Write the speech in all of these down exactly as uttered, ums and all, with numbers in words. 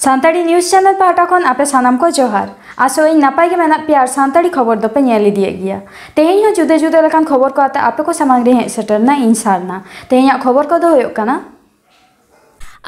Santali news channel ᱯᱟᱦᱴᱟ ᱠᱷᱚᱱ ᱟᱯᱮ ᱥᱟᱱᱟᱢ ᱠᱚ ᱡᱚᱦᱟᱨ᱾ ᱟᱥᱚᱜ ᱟᱹᱧ ᱱᱟᱯᱟᱭ ᱜᱮ ᱢᱮᱱᱟᱜ ᱯᱮᱭᱟ ᱟᱨ ᱥᱟᱱᱛᱟᱲᱤ ᱠᱷᱚᱵᱚᱨ ᱫᱚᱯᱮ ᱧᱮᱞ ᱤᱫᱤᱭᱮᱫ ᱜᱮᱭᱟ᱾ ᱛᱮᱦᱮᱧ ᱦᱚᱸ ᱡᱩᱫᱟᱹ ᱡᱩᱫᱟᱹ ᱞᱮᱠᱟᱱ ᱠᱷᱚᱵᱚᱨ ᱠᱚ ᱟᱛᱮ ᱟᱯᱮ ᱠᱚ ᱥᱟᱢᱟᱝ ᱨᱮ ᱦᱮᱡ ᱥᱮᱴᱮᱨ ᱮᱱᱟ ᱤᱧ ᱥᱟᱨᱱᱟ᱾ ᱛᱮᱦᱮᱧᱟᱜ ᱠᱷᱚᱵᱚᱨ ᱠᱚᱫᱚ ᱦᱩᱭᱩᱜ ᱠᱟᱱᱟ,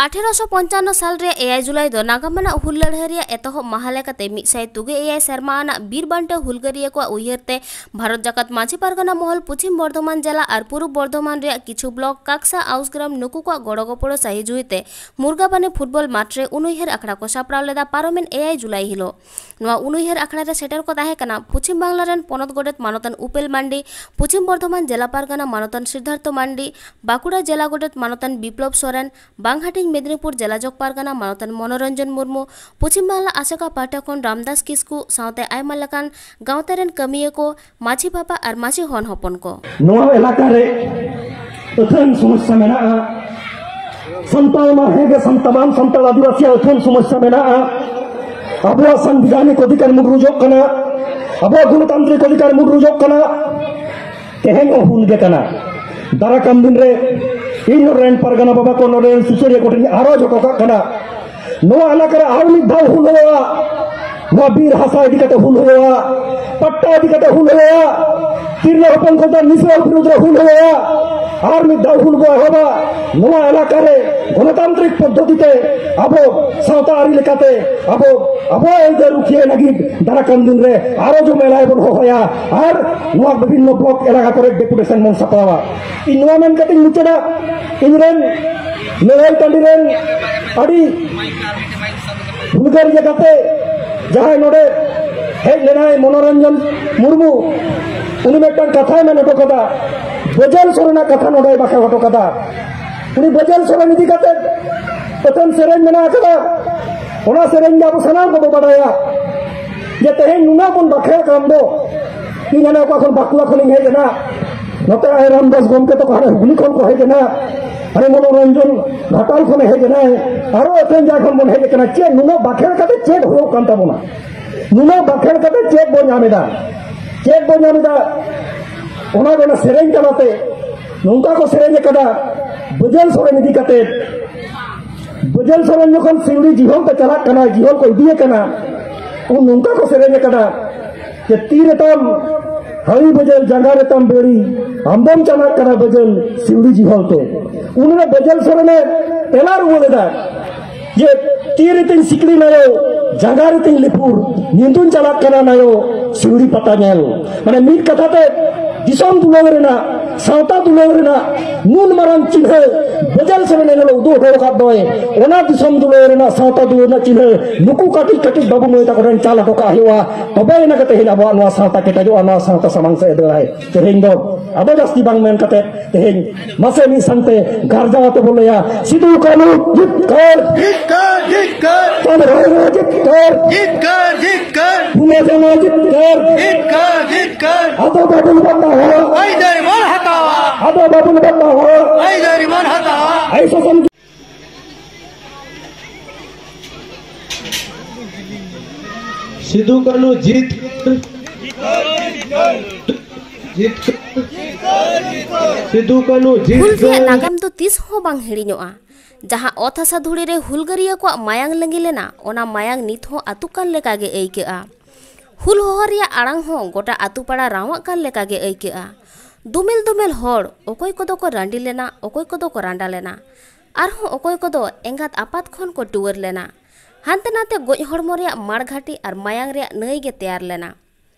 ᱟᱴᱷᱮᱨᱚᱥᱚ ᱯᱚᱧᱪᱟᱱᱱᱚ ᱥᱟᱞ ᱨᱮᱭᱟᱜ ᱮᱭᱟᱭ ᱡᱩᱞᱟᱭ ᱫᱚ ᱱᱟᱜᱟᱢ ᱟᱱᱟᱜ ᱦᱩᱞ ᱞᱟᱹᱲᱦᱟᱹᱭ ᱨᱮᱭᱟᱜ ᱮᱛᱚᱦᱚᱵ ᱢᱟᱦᱟ ᱞᱮᱠᱟᱛᱮ ᱢᱤᱫ ᱥᱟᱭ ᱛᱩᱜᱮ ᱮᱭᱟᱭ ᱥᱮᱨᱢᱟ ᱟᱱᱟᱜ ᱵᱤᱨ ᱵᱟᱱᱴᱟᱹ ᱦᱩᱞᱜᱟᱹᱨᱤᱭᱟᱹ ᱠᱚᱣᱟᱜ ᱩᱭᱦᱟᱹᱨ ᱛᱮ ᱵᱷᱟᱨᱚᱛ ᱡᱟᱠᱟᱛ ᱢᱟᱹᱡᱷᱤ ᱯᱟᱨᱜᱟᱱᱟ ᱢᱚᱦᱚᱞ ᱯᱚᱪᱷᱤᱢ ᱵᱚᱨᱫᱷᱚᱢᱟᱱ ᱡᱮᱞᱟ ᱟᱨ ᱯᱩᱨᱩᱵ ᱵᱚᱨᱫᱷᱚᱢᱟᱱ ᱨᱮᱭᱟᱜ ᱠᱤᱪᱷᱩ ᱵᱞᱚᱠ ᱠᱟᱠᱥᱟ ᱟᱣᱥᱜᱨᱟᱢ ᱱᱩᱠᱩ ᱠᱚᱣᱟᱜ ᱜᱚᱲᱚ ᱜᱚᱯᱚᱲᱚ ᱥᱟᱹᱦᱤ ᱡᱩᱦᱤ ᱛᱮ ᱢᱩᱨᱜᱟᱵᱟᱱᱤ ᱯᱷᱩᱴᱵᱚᱞ ᱢᱟᱴᱷ ᱨᱮ ᱩᱱᱩᱭᱦᱟᱹᱨ ᱟᱠᱷᱲᱟ ᱠᱚ ᱥᱟᱯᱲᱟᱣ ᱞᱮᱫᱟ ᱯᱟᱨᱚᱢᱮᱱ ᱮᱭᱟᱭ ᱡᱩᱞᱟᱭ ᱦᱤᱞᱳᱜ᱾ ᱱᱚᱣᱟ ᱩᱱᱩᱭᱦᱟᱹᱨ ᱟᱠᱷᱲᱟ ᱨᱮ ᱥᱮᱴᱮᱨ ᱠᱚ ᱛᱟᱦᱮᱸ ᱠᱟᱱᱟ ᱯᱚᱪᱷᱤᱢ ᱵᱟᱝᱞᱟ ᱨᱮᱱ ᱯᱚᱱᱚᱛ ᱜᱚᱰᱮᱛ ᱢᱟᱱᱚᱛᱟᱱ ᱩᱯᱮᱞ ᱢᱟᱱᱰᱤ, ᱯᱚᱪᱷᱤᱢ ᱵᱚᱨᱫᱷᱚᱢᱟᱱ ᱡᱮᱞᱟ ᱯᱟᱨᱜᱟᱱᱟ ᱢᱟᱱᱚᱛᱟᱱ ᱥᱤᱫᱽᱫᱷᱟᱨᱛᱷᱚ ᱢᱟᱱᱰᱤ, ᱵᱟᱸᱠᱩᱲᱟ ᱡᱮᱞᱟ ᱜᱚᱰᱮᱛ ᱢᱟᱱᱚᱛᱟᱱ ᱵᱤᱯᱞᱚᱵ ᱥᱚᱨᱮᱱ, ᱵᱟᱝᱦᱟᱴᱤᱧ ᱢᱮᱫᱽᱱᱤᱯᱩᱨ ᱡᱮᱞᱟ ᱡᱚᱜᱽ ᱯᱟᱨᱜᱟᱱᱟ ᱢᱟᱱᱚᱛᱟᱱ ᱢᱚᱱᱳᱨᱚᱧᱡᱚᱱ ᱢᱩᱨᱢᱩ, ᱯᱚᱪᱷᱤᱢ ᱵᱟᱝᱞᱟ ᱟᱥᱮᱠᱟ ᱯᱟᱦᱴᱟ ᱠᱷᱚᱱ ᱨᱟᱢᱫᱟᱥ ᱠᱤᱥᱠᱩ ᱥᱟᱶᱛᱮ ᱟᱭᱢᱟ ᱞᱮᱠᱟᱱ ᱜᱟᱶᱛᱟ ᱨᱮᱱ ᱠᱟᱹᱢᱤᱭᱟᱹ ᱠᱚ, ᱢᱟᱹᱡᱷᱤ ᱵᱟᱵᱟ ᱟᱨ ᱢᱟᱹᱡᱷᱤ ᱦᱚᱱ ᱦᱚᱯᱚᱱ ᱠᱚ᱾ ᱱᱚᱣᱟ ᱮᱞᱟᱠᱟ ᱨᱮ ᱟᱹᱛᱷᱟᱹᱱ ᱥᱚᱢᱚᱥᱥᱟ ᱢᱮᱱᱟᱜᱼᱟ᱾ ᱥᱟᱱᱛᱟᱲ ᱢᱟ ᱦᱮᱸᱜᱮ ᱥᱟᱱᱛᱟᱲ, ᱵᱟᱝ ᱥᱟᱱᱛᱟᱲ ᱟᱹᱫᱤᱵᱟᱹᱥᱤᱭᱟᱜ ᱟᱹᱛᱷᱟᱹᱱ ᱥᱚᱢᱚᱥᱥᱟ ᱢᱮᱱᱟᱜᱼᱟ᱾ ᱟᱵᱚᱣᱟᱜ ᱥᱟᱝᱵᱤᱫᱷᱟᱱᱤᱠ ᱚᱫᱷᱤᱠᱟᱨ ᱢᱩᱰᱨᱩᱡᱚᱜ ᱠᱟᱱᱟ, ᱟᱵᱚᱣᱟᱜ ᱜᱚᱱᱚᱛᱟᱱᱛᱨᱤᱠ ᱚᱫᱷᱤᱠᱟᱨ ᱢᱩᱰᱨᱩᱡᱚᱜ ᱠᱟᱱᱟ᱾ ᱛᱮᱦᱮᱧ ᱦᱚᱸ ᱦᱩᱞ ᱜᱮ ᱠᱟᱱᱟ᱾ ᱫᱟᱨᱟ ᱠᱟᱱ ᱫᱤᱱ ᱨᱮ ᱤᱧ ᱱᱚᱰᱮ ᱨᱮᱱ ᱯᱟᱨᱜᱟᱱᱟ ᱵᱟᱵᱟ ᱠᱚ, ᱱᱚᱰᱮ ᱨᱮᱱ ᱥᱩᱥᱟᱹᱨᱤᱭᱟᱹ ᱠᱚᱴᱷᱮᱱ ᱤᱧ ᱟᱨᱚᱡᱽ ᱦᱚᱴᱚ ᱠᱟᱜ ᱠᱟᱱᱟ, ᱱᱚᱣᱟ ᱮᱞᱟᱠᱟ ᱨᱮ ᱟᱨ ᱢᱤᱫ ᱫᱷᱟᱣ ᱦᱩᱞ ᱦᱩᱭᱩᱜᱼᱟ᱾ ᱱᱚᱣᱟ ᱵᱤᱨ ᱦᱟᱥᱟ ᱤᱫᱤ ᱠᱟᱛᱮ ᱦᱩᱞ ᱦᱩᱭᱩᱜᱼᱟ, ᱯᱟᱴᱴᱟ ᱤᱫᱤ ᱠᱟᱛᱮ ᱦᱩᱞ ᱦᱩᱭᱩᱜᱼᱟ, ᱛᱤᱨᱞᱟᱹ ᱦᱚᱯᱚᱱ ᱠᱚ ᱱᱤᱥᱲᱟᱹᱣ ᱵᱤᱨᱩᱫᱽ ᱨᱮ ᱦᱩᱞ ᱦᱩᱭᱩᱜᱼᱟ, ᱟᱨ ᱢᱤᱫ ᱫᱷᱟᱣ ᱦᱩᱞ ᱵᱚ ᱮᱦᱚᱵᱟ᱾ ᱱᱚᱣᱟ ᱮᱞᱟᱠᱟ ᱨᱮ ᱜᱚᱱᱚᱛᱟᱱᱛᱨᱤᱠ ᱯᱚᱫᱽᱫᱷᱚᱛᱤ ᱛᱮ ᱟᱵᱚ ᱥᱟᱶᱛᱟ ᱟᱹᱨᱤ ᱞᱮᱠᱟᱛᱮ ᱟᱵᱚ ᱟᱵᱚᱣᱟᱜ ᱟᱹᱭᱫᱟᱹᱨ ᱨᱩᱠᱷᱤᱭᱟᱹ ᱞᱟᱹᱜᱤᱫ ᱫᱟᱨᱟ ᱠᱟᱱ ᱫᱤᱱ ᱨᱮ ᱟᱨᱚ ᱡᱚᱢ ᱮᱞᱟᱭ ᱵᱚᱱ ᱦᱚᱦᱚᱭᱟ ᱟᱨ ᱱᱚᱣᱟ ᱵᱤᱵᱷᱤᱱᱱᱚ ᱵᱞᱚᱠ ᱮᱞᱟᱠᱟ ᱠᱚᱨᱮ ᱰᱮᱯᱩᱴᱮᱥᱚᱱ ᱵᱚᱱ ᱥᱟᱯᱲᱟᱣᱟ᱾ ᱤᱧ ᱱᱚᱣᱟ ᱢᱮᱱ ᱠᱟᱛᱮᱧ ᱢᱩᱪᱟᱹᱫᱟ, ᱤᱧ ᱨᱮᱱ ᱞᱟᱹᱲᱦᱟᱹᱭ ᱴᱟᱺᱰᱤ ᱨᱮᱱ ᱟᱹᱰᱤ ᱦᱩᱞᱜᱟᱹᱨᱤᱭᱟᱹ ᱠᱟᱛᱮ ᱡᱟᱦᱟᱸᱭ ᱱᱚᱰᱮ ᱦᱮᱡ ᱞᱮᱱᱟᱭ ᱢᱚᱱᱳᱨᱚᱧᱡᱚᱱ ᱢᱩᱨᱢᱩ, ᱩᱱᱤ ᱢᱤᱫᱴᱟᱝ ᱠᱟᱛᱷᱟᱭ ᱢᱮᱱ ᱦᱚᱴᱚ ᱠᱟᱫᱟ, ᱵᱟᱹᱡᱟᱹᱞ ᱥᱚᱨᱮᱱᱟᱜ ᱠᱟᱛᱷᱟ ᱱᱚᱰᱮᱭ ᱵᱟᱠᱷᱮᱲ ᱦᱚᱴᱚ ᱠᱟᱫᱟ᱾ ᱩᱱᱤ ᱵᱟᱹᱡᱟᱹᱞ ᱥᱚᱨᱮᱱ ᱤᱫᱤ ᱠᱟᱛᱮ ᱟᱹᱛᱷᱟᱹᱱ ᱥᱮᱨᱮᱧ ᱢᱮᱱᱟᱜ ᱟᱠᱟᱫᱟ, ᱚᱱᱟ ᱥᱮᱨᱮᱧ ᱜᱮ ᱟᱵᱚ ᱥᱟᱱᱟᱢ ᱠᱚᱵᱚ ᱵᱟᱰᱟᱭᱟ᱾ ᱡᱮ ᱛᱮᱦᱮᱧ ᱱᱩᱱᱟᱹᱜ ᱵᱚᱱ ᱵᱟᱠᱷᱮᱲ ᱠᱟᱱ ᱫᱚ, ᱤᱧ ᱦᱟᱱᱮ ᱚᱠᱟ ᱠᱷᱚᱱ ᱵᱟᱸᱠᱩᱲᱟ ᱠᱷᱚᱱᱤᱧ ᱦᱮᱡ ᱮᱱᱟ, ᱱᱚᱛᱮ ᱟᱭ ᱨᱟᱢᱫᱟᱥ ᱜᱚᱢᱠᱮ ᱛᱟᱠᱚ ᱦᱟᱱᱮ ᱦᱩᱜᱽᱞᱤ ᱠᱷᱚᱱ ᱠᱚ ᱦᱮᱡ ᱮᱱᱟ, ᱦᱟᱱᱮ ᱢᱚᱱᱳᱨᱚᱧᱡᱚᱱ ᱜᱷᱟᱴᱟᱞ ᱠᱷᱚᱱᱮ ᱦᱮᱡ ᱮᱱᱟᱭ, ᱟᱨᱚ ᱟᱹᱛᱷᱟᱹᱱ ᱡᱟᱭᱜᱟ ᱠᱷᱚᱱ ᱵᱚᱱ ᱦᱮᱡ ᱟᱠᱟᱱᱟ᱾ ᱪᱮᱫ ᱱᱩᱱᱟᱹᱜ ᱵᱟᱠᱷᱮᱲ ᱠᱟᱛᱮ ᱪᱮᱫ ᱦᱩᱭᱩᱜ ᱠᱟᱱ ᱛᱟᱵᱚᱱᱟ? ᱱᱩᱱᱟᱹᱜ ᱵᱟᱠᱷᱮᱲ ᱠᱟᱛᱮ ᱪᱮᱫ ᱵᱚᱱ ᱧᱟᱢ ᱮᱫᱟ? ᱪᱮᱫ ᱵᱚᱱ ᱧᱟᱢ ᱮᱫᱟ? ᱚᱱᱟ ᱫᱚ ᱚᱱᱟ ᱥᱮᱨᱮᱧ ᱛᱟᱞᱟᱛᱮ ᱱᱚᱝᱠᱟ ᱠᱚ ᱥᱮᱨᱮᱧ ᱟᱠᱟᱫᱟ, ᱵᱟᱹᱡᱟᱹᱞ ᱥᱚᱨᱮᱱ ᱤᱫᱤ ᱠᱟᱛᱮ ᱵᱟᱹᱡᱟᱹᱞ ᱥᱚᱨᱮᱱ ᱡᱚᱠᱷᱚᱱ ᱥᱤᱣᱲᱤ ᱡᱤᱦᱚᱞ ᱛᱮ ᱪᱟᱞᱟᱜ ᱠᱟᱱᱟ, ᱡᱤᱦᱚᱞ ᱠᱚ ᱤᱫᱤᱭᱮ ᱠᱟᱱᱟ, ᱩᱱ ᱱᱚᱝᱠᱟ ᱠᱚ ᱥᱮᱨᱮᱧ ᱟᱠᱟᱫᱟ ᱡᱮ, "ᱛᱤ ᱨᱮᱛᱟᱢ ᱦᱟᱹᱣᱤ ᱵᱟᱹᱡᱟᱹᱞ, ᱡᱟᱸᱜᱟ ᱨᱮᱛᱟᱢ ᱵᱮᱲᱤ, ᱟᱢ ᱫᱚᱢ ᱪᱟᱞᱟᱜ ᱠᱟᱱᱟ ᱵᱟᱹᱡᱟᱹᱞ ᱥᱤᱣᱲᱤ ᱡᱤᱦᱚᱞ ᱛᱮ?" ᱩᱱᱨᱮ ᱵᱟᱹᱡᱟᱹᱞ ᱥᱚᱨᱮᱱᱮ ᱛᱮᱞᱟ ᱨᱩᱣᱟᱹᱲ ᱮᱫᱟ ᱡᱮ, "ᱛᱤ ᱨᱮᱛᱤᱧ ᱥᱤᱠᱲᱤ ᱱᱟᱭᱚ, ᱡᱟᱸᱜᱟ ᱨᱮᱛᱤᱧ ᱞᱤᱯᱩᱨ, ᱧᱤᱫᱩᱧ ᱪᱟᱞᱟᱜ ᱠᱟᱱᱟ ᱱᱟᱭᱚ ᱥᱤᱣᱲᱤ ᱯᱟᱛᱟ ᱧᱮᱞ᱾" ᱢᱟᱱᱮ ᱢᱤᱫ ᱠᱟᱛᱷᱟ ᱛᱮ ᱫᱤᱥᱚᱢ ᱫᱩᱞᱟᱹᱲ ᱨᱮᱱᱟᱜ, ᱥᱟᱶᱛᱟ ᱫᱩᱞᱟᱹᱲ ᱨᱮᱱᱟᱜ ᱱᱩᱱ ᱢᱟᱨᱟᱝ ᱪᱤᱱᱦᱟᱹ ᱵᱟᱹᱡᱟᱹᱞ ᱥᱚᱨᱮᱱ ᱮᱱᱦᱤᱞᱳᱜ ᱩᱫᱩᱜ ᱦᱚᱴᱚ ᱟᱠᱟᱫ ᱫᱚᱭ, ᱚᱱᱟ ᱫᱤᱥᱚᱢ ᱫᱩᱞᱟᱹᱲ ᱨᱮᱱᱟᱜ, ᱥᱟᱶᱛᱟ ᱫᱩᱞᱟᱹᱲ ᱨᱮᱱᱟᱜ ᱪᱤᱱᱦᱟᱹ ᱱᱩᱠᱩ ᱠᱟᱹᱴᱤᱡ ᱠᱟᱹᱴᱤᱡ ᱵᱟᱹᱵᱩ ᱢᱟᱹᱭ ᱛᱟᱠᱚ ᱴᱷᱮᱱ ᱪᱟᱞ ᱦᱚᱴᱚ ᱠᱟᱜ ᱦᱩᱭᱩᱜᱼᱟ᱾ ᱛᱚᱵᱮ ᱮᱱᱟ ᱠᱟᱛᱮ ᱛᱮᱦᱮᱧ ᱟᱵᱚᱣᱟᱜ ᱱᱚᱣᱟ ᱥᱟᱶᱛᱟ ᱠᱮᱴᱮᱡᱚᱜᱼᱟ, ᱱᱚᱣᱟ ᱥᱟᱶᱛᱟ ᱥᱟᱢᱟᱝ ᱥᱮᱫ ᱮ ᱫᱟᱹᱲᱟᱭ᱾ ᱛᱮᱦᱮᱧ ᱫᱚ ᱟᱫᱚ ᱡᱟᱹᱥᱛᱤ ᱵᱟᱝ ᱢᱮᱱ ᱠᱟᱛᱮ ᱛᱮᱦᱮᱧ ᱢᱟᱥᱮ ᱢᱤᱫ ᱥᱟᱶᱛᱮ ᱜᱟᱨᱡᱟᱣ ᱟᱛᱮ ᱵᱚᱱ ᱞᱟᱹᱭᱟ, ᱥᱤᱫᱩ ᱠᱟᱹᱱᱦᱩ ᱡᱤᱛᱠᱟᱹᱨ! ᱡᱤᱛᱠᱟᱹᱨ, ᱡᱤᱛᱠᱟᱹᱨ! ᱪᱟᱸᱫᱽ ᱵᱷᱟᱭᱨᱳ ᱡᱤᱛᱠᱟᱹᱨ! ᱡᱤᱛᱠᱟᱹᱨ, ᱡᱤᱛᱠᱟᱹᱨ! ᱯᱷᱩᱞᱳ ᱡᱷᱟᱱᱳ ᱡᱤᱛᱠᱟᱹᱨ! ᱡᱤᱛᱠᱟᱹᱨ, ᱡᱤᱛᱠᱟᱹᱨ! ᱟᱫᱚ ᱵᱟᱵᱚᱱ ᱵᱟᱛᱟᱣᱟ! ᱟᱹᱭᱫᱟᱹᱨᱤ ᱵᱚᱱ ᱦᱟᱛᱟᱣᱟ! ᱟᱫᱚ ᱵᱟᱵᱚᱱ ᱵᱟᱛᱟᱣᱟ! ᱟᱹᱭᱫᱟᱹᱨᱤ ᱵᱚᱱ ᱦᱟᱛᱟᱣᱟ! ᱟᱭ ᱥᱟᱥᱚᱱ ᱥᱤᱫᱩ ᱠᱟᱹᱱᱦᱩ ᱡᱤᱛᱠᱟᱹᱨ! ᱡᱤᱛᱠᱟᱹᱨ! ᱥᱤᱫᱩ ᱠᱟᱹᱱᱦᱩ ᱦᱩᱞ ᱨᱮᱭᱟᱜ ᱡᱤᱛᱠᱟᱹᱨ! ᱱᱟᱜᱟᱢ ᱫᱚ ᱛᱤᱥ ᱦᱚᱸ ᱵᱟᱝ ᱦᱤᱲᱤᱧᱚᱜᱼᱟ᱾ ᱡᱟᱦᱟᱸ ᱚᱛ ᱦᱟᱥᱟ ᱫᱷᱩᱲᱤ ᱨᱮ ᱦᱩᱞᱜᱟᱹᱨᱤᱭᱟᱹ ᱠᱚᱣᱟᱜ ᱢᱟᱭᱟᱝ ᱞᱤᱸᱜᱤ ᱞᱮᱱᱟ, ᱚᱱᱟ ᱢᱟᱭᱟᱝ ᱱᱤᱛ ᱦᱚᱸ ᱟᱹᱛᱩᱜ ᱠᱟᱱ ᱞᱮᱠᱟ ᱜᱮ ᱟᱹᱭᱠᱟᱹᱜᱼᱟ᱾ ᱦᱩᱞ ᱦᱚᱦᱚ ᱨᱮᱭᱟᱜ ᱟᱲᱟᱝ ᱦᱚᱸ ᱜᱚᱴᱟ ᱟᱹᱛᱩ ᱯᱟᱲᱟ ᱨᱟᱶᱟᱜ ᱠᱟᱱ ᱞᱮᱠᱟ ᱜᱮ ᱟᱹᱭᱠᱟᱹᱜᱼᱟ᱾ ᱫᱩᱢᱮᱞ ᱫᱩᱢᱮᱞ ᱦᱚᱲ, ᱚᱠᱚᱭ ᱠᱚᱫᱚ ᱠᱚ ᱨᱟᱺᱰᱤ ᱞᱮᱱᱟ, ᱚᱠᱚᱭ ᱠᱚᱫᱚ ᱠᱚ ᱨᱟᱸᱰᱟ ᱞᱮᱱᱟ, ᱟᱨᱦᱚᱸ ᱚᱠᱚᱭ ᱠᱚᱫᱚ ᱮᱸᱜᱟᱛ ᱟᱯᱟᱛ ᱠᱷᱚᱱ ᱠᱚ ᱴᱩᱣᱟᱹᱨ ᱞᱮᱱᱟ᱾ ᱦᱟᱱᱛᱮ ᱱᱟᱛᱮ ᱜᱚᱡ ᱦᱚᱲᱢᱚ ᱨᱮᱭᱟᱜ ᱢᱟᱲᱜᱷᱟᱴᱤ ᱟᱨ ᱢᱟᱭᱟᱝ ᱨᱮᱭᱟᱜ ᱱᱟᱹᱭ ᱜᱮ ᱛᱮᱭᱟᱨ ᱞᱮᱱᱟ᱾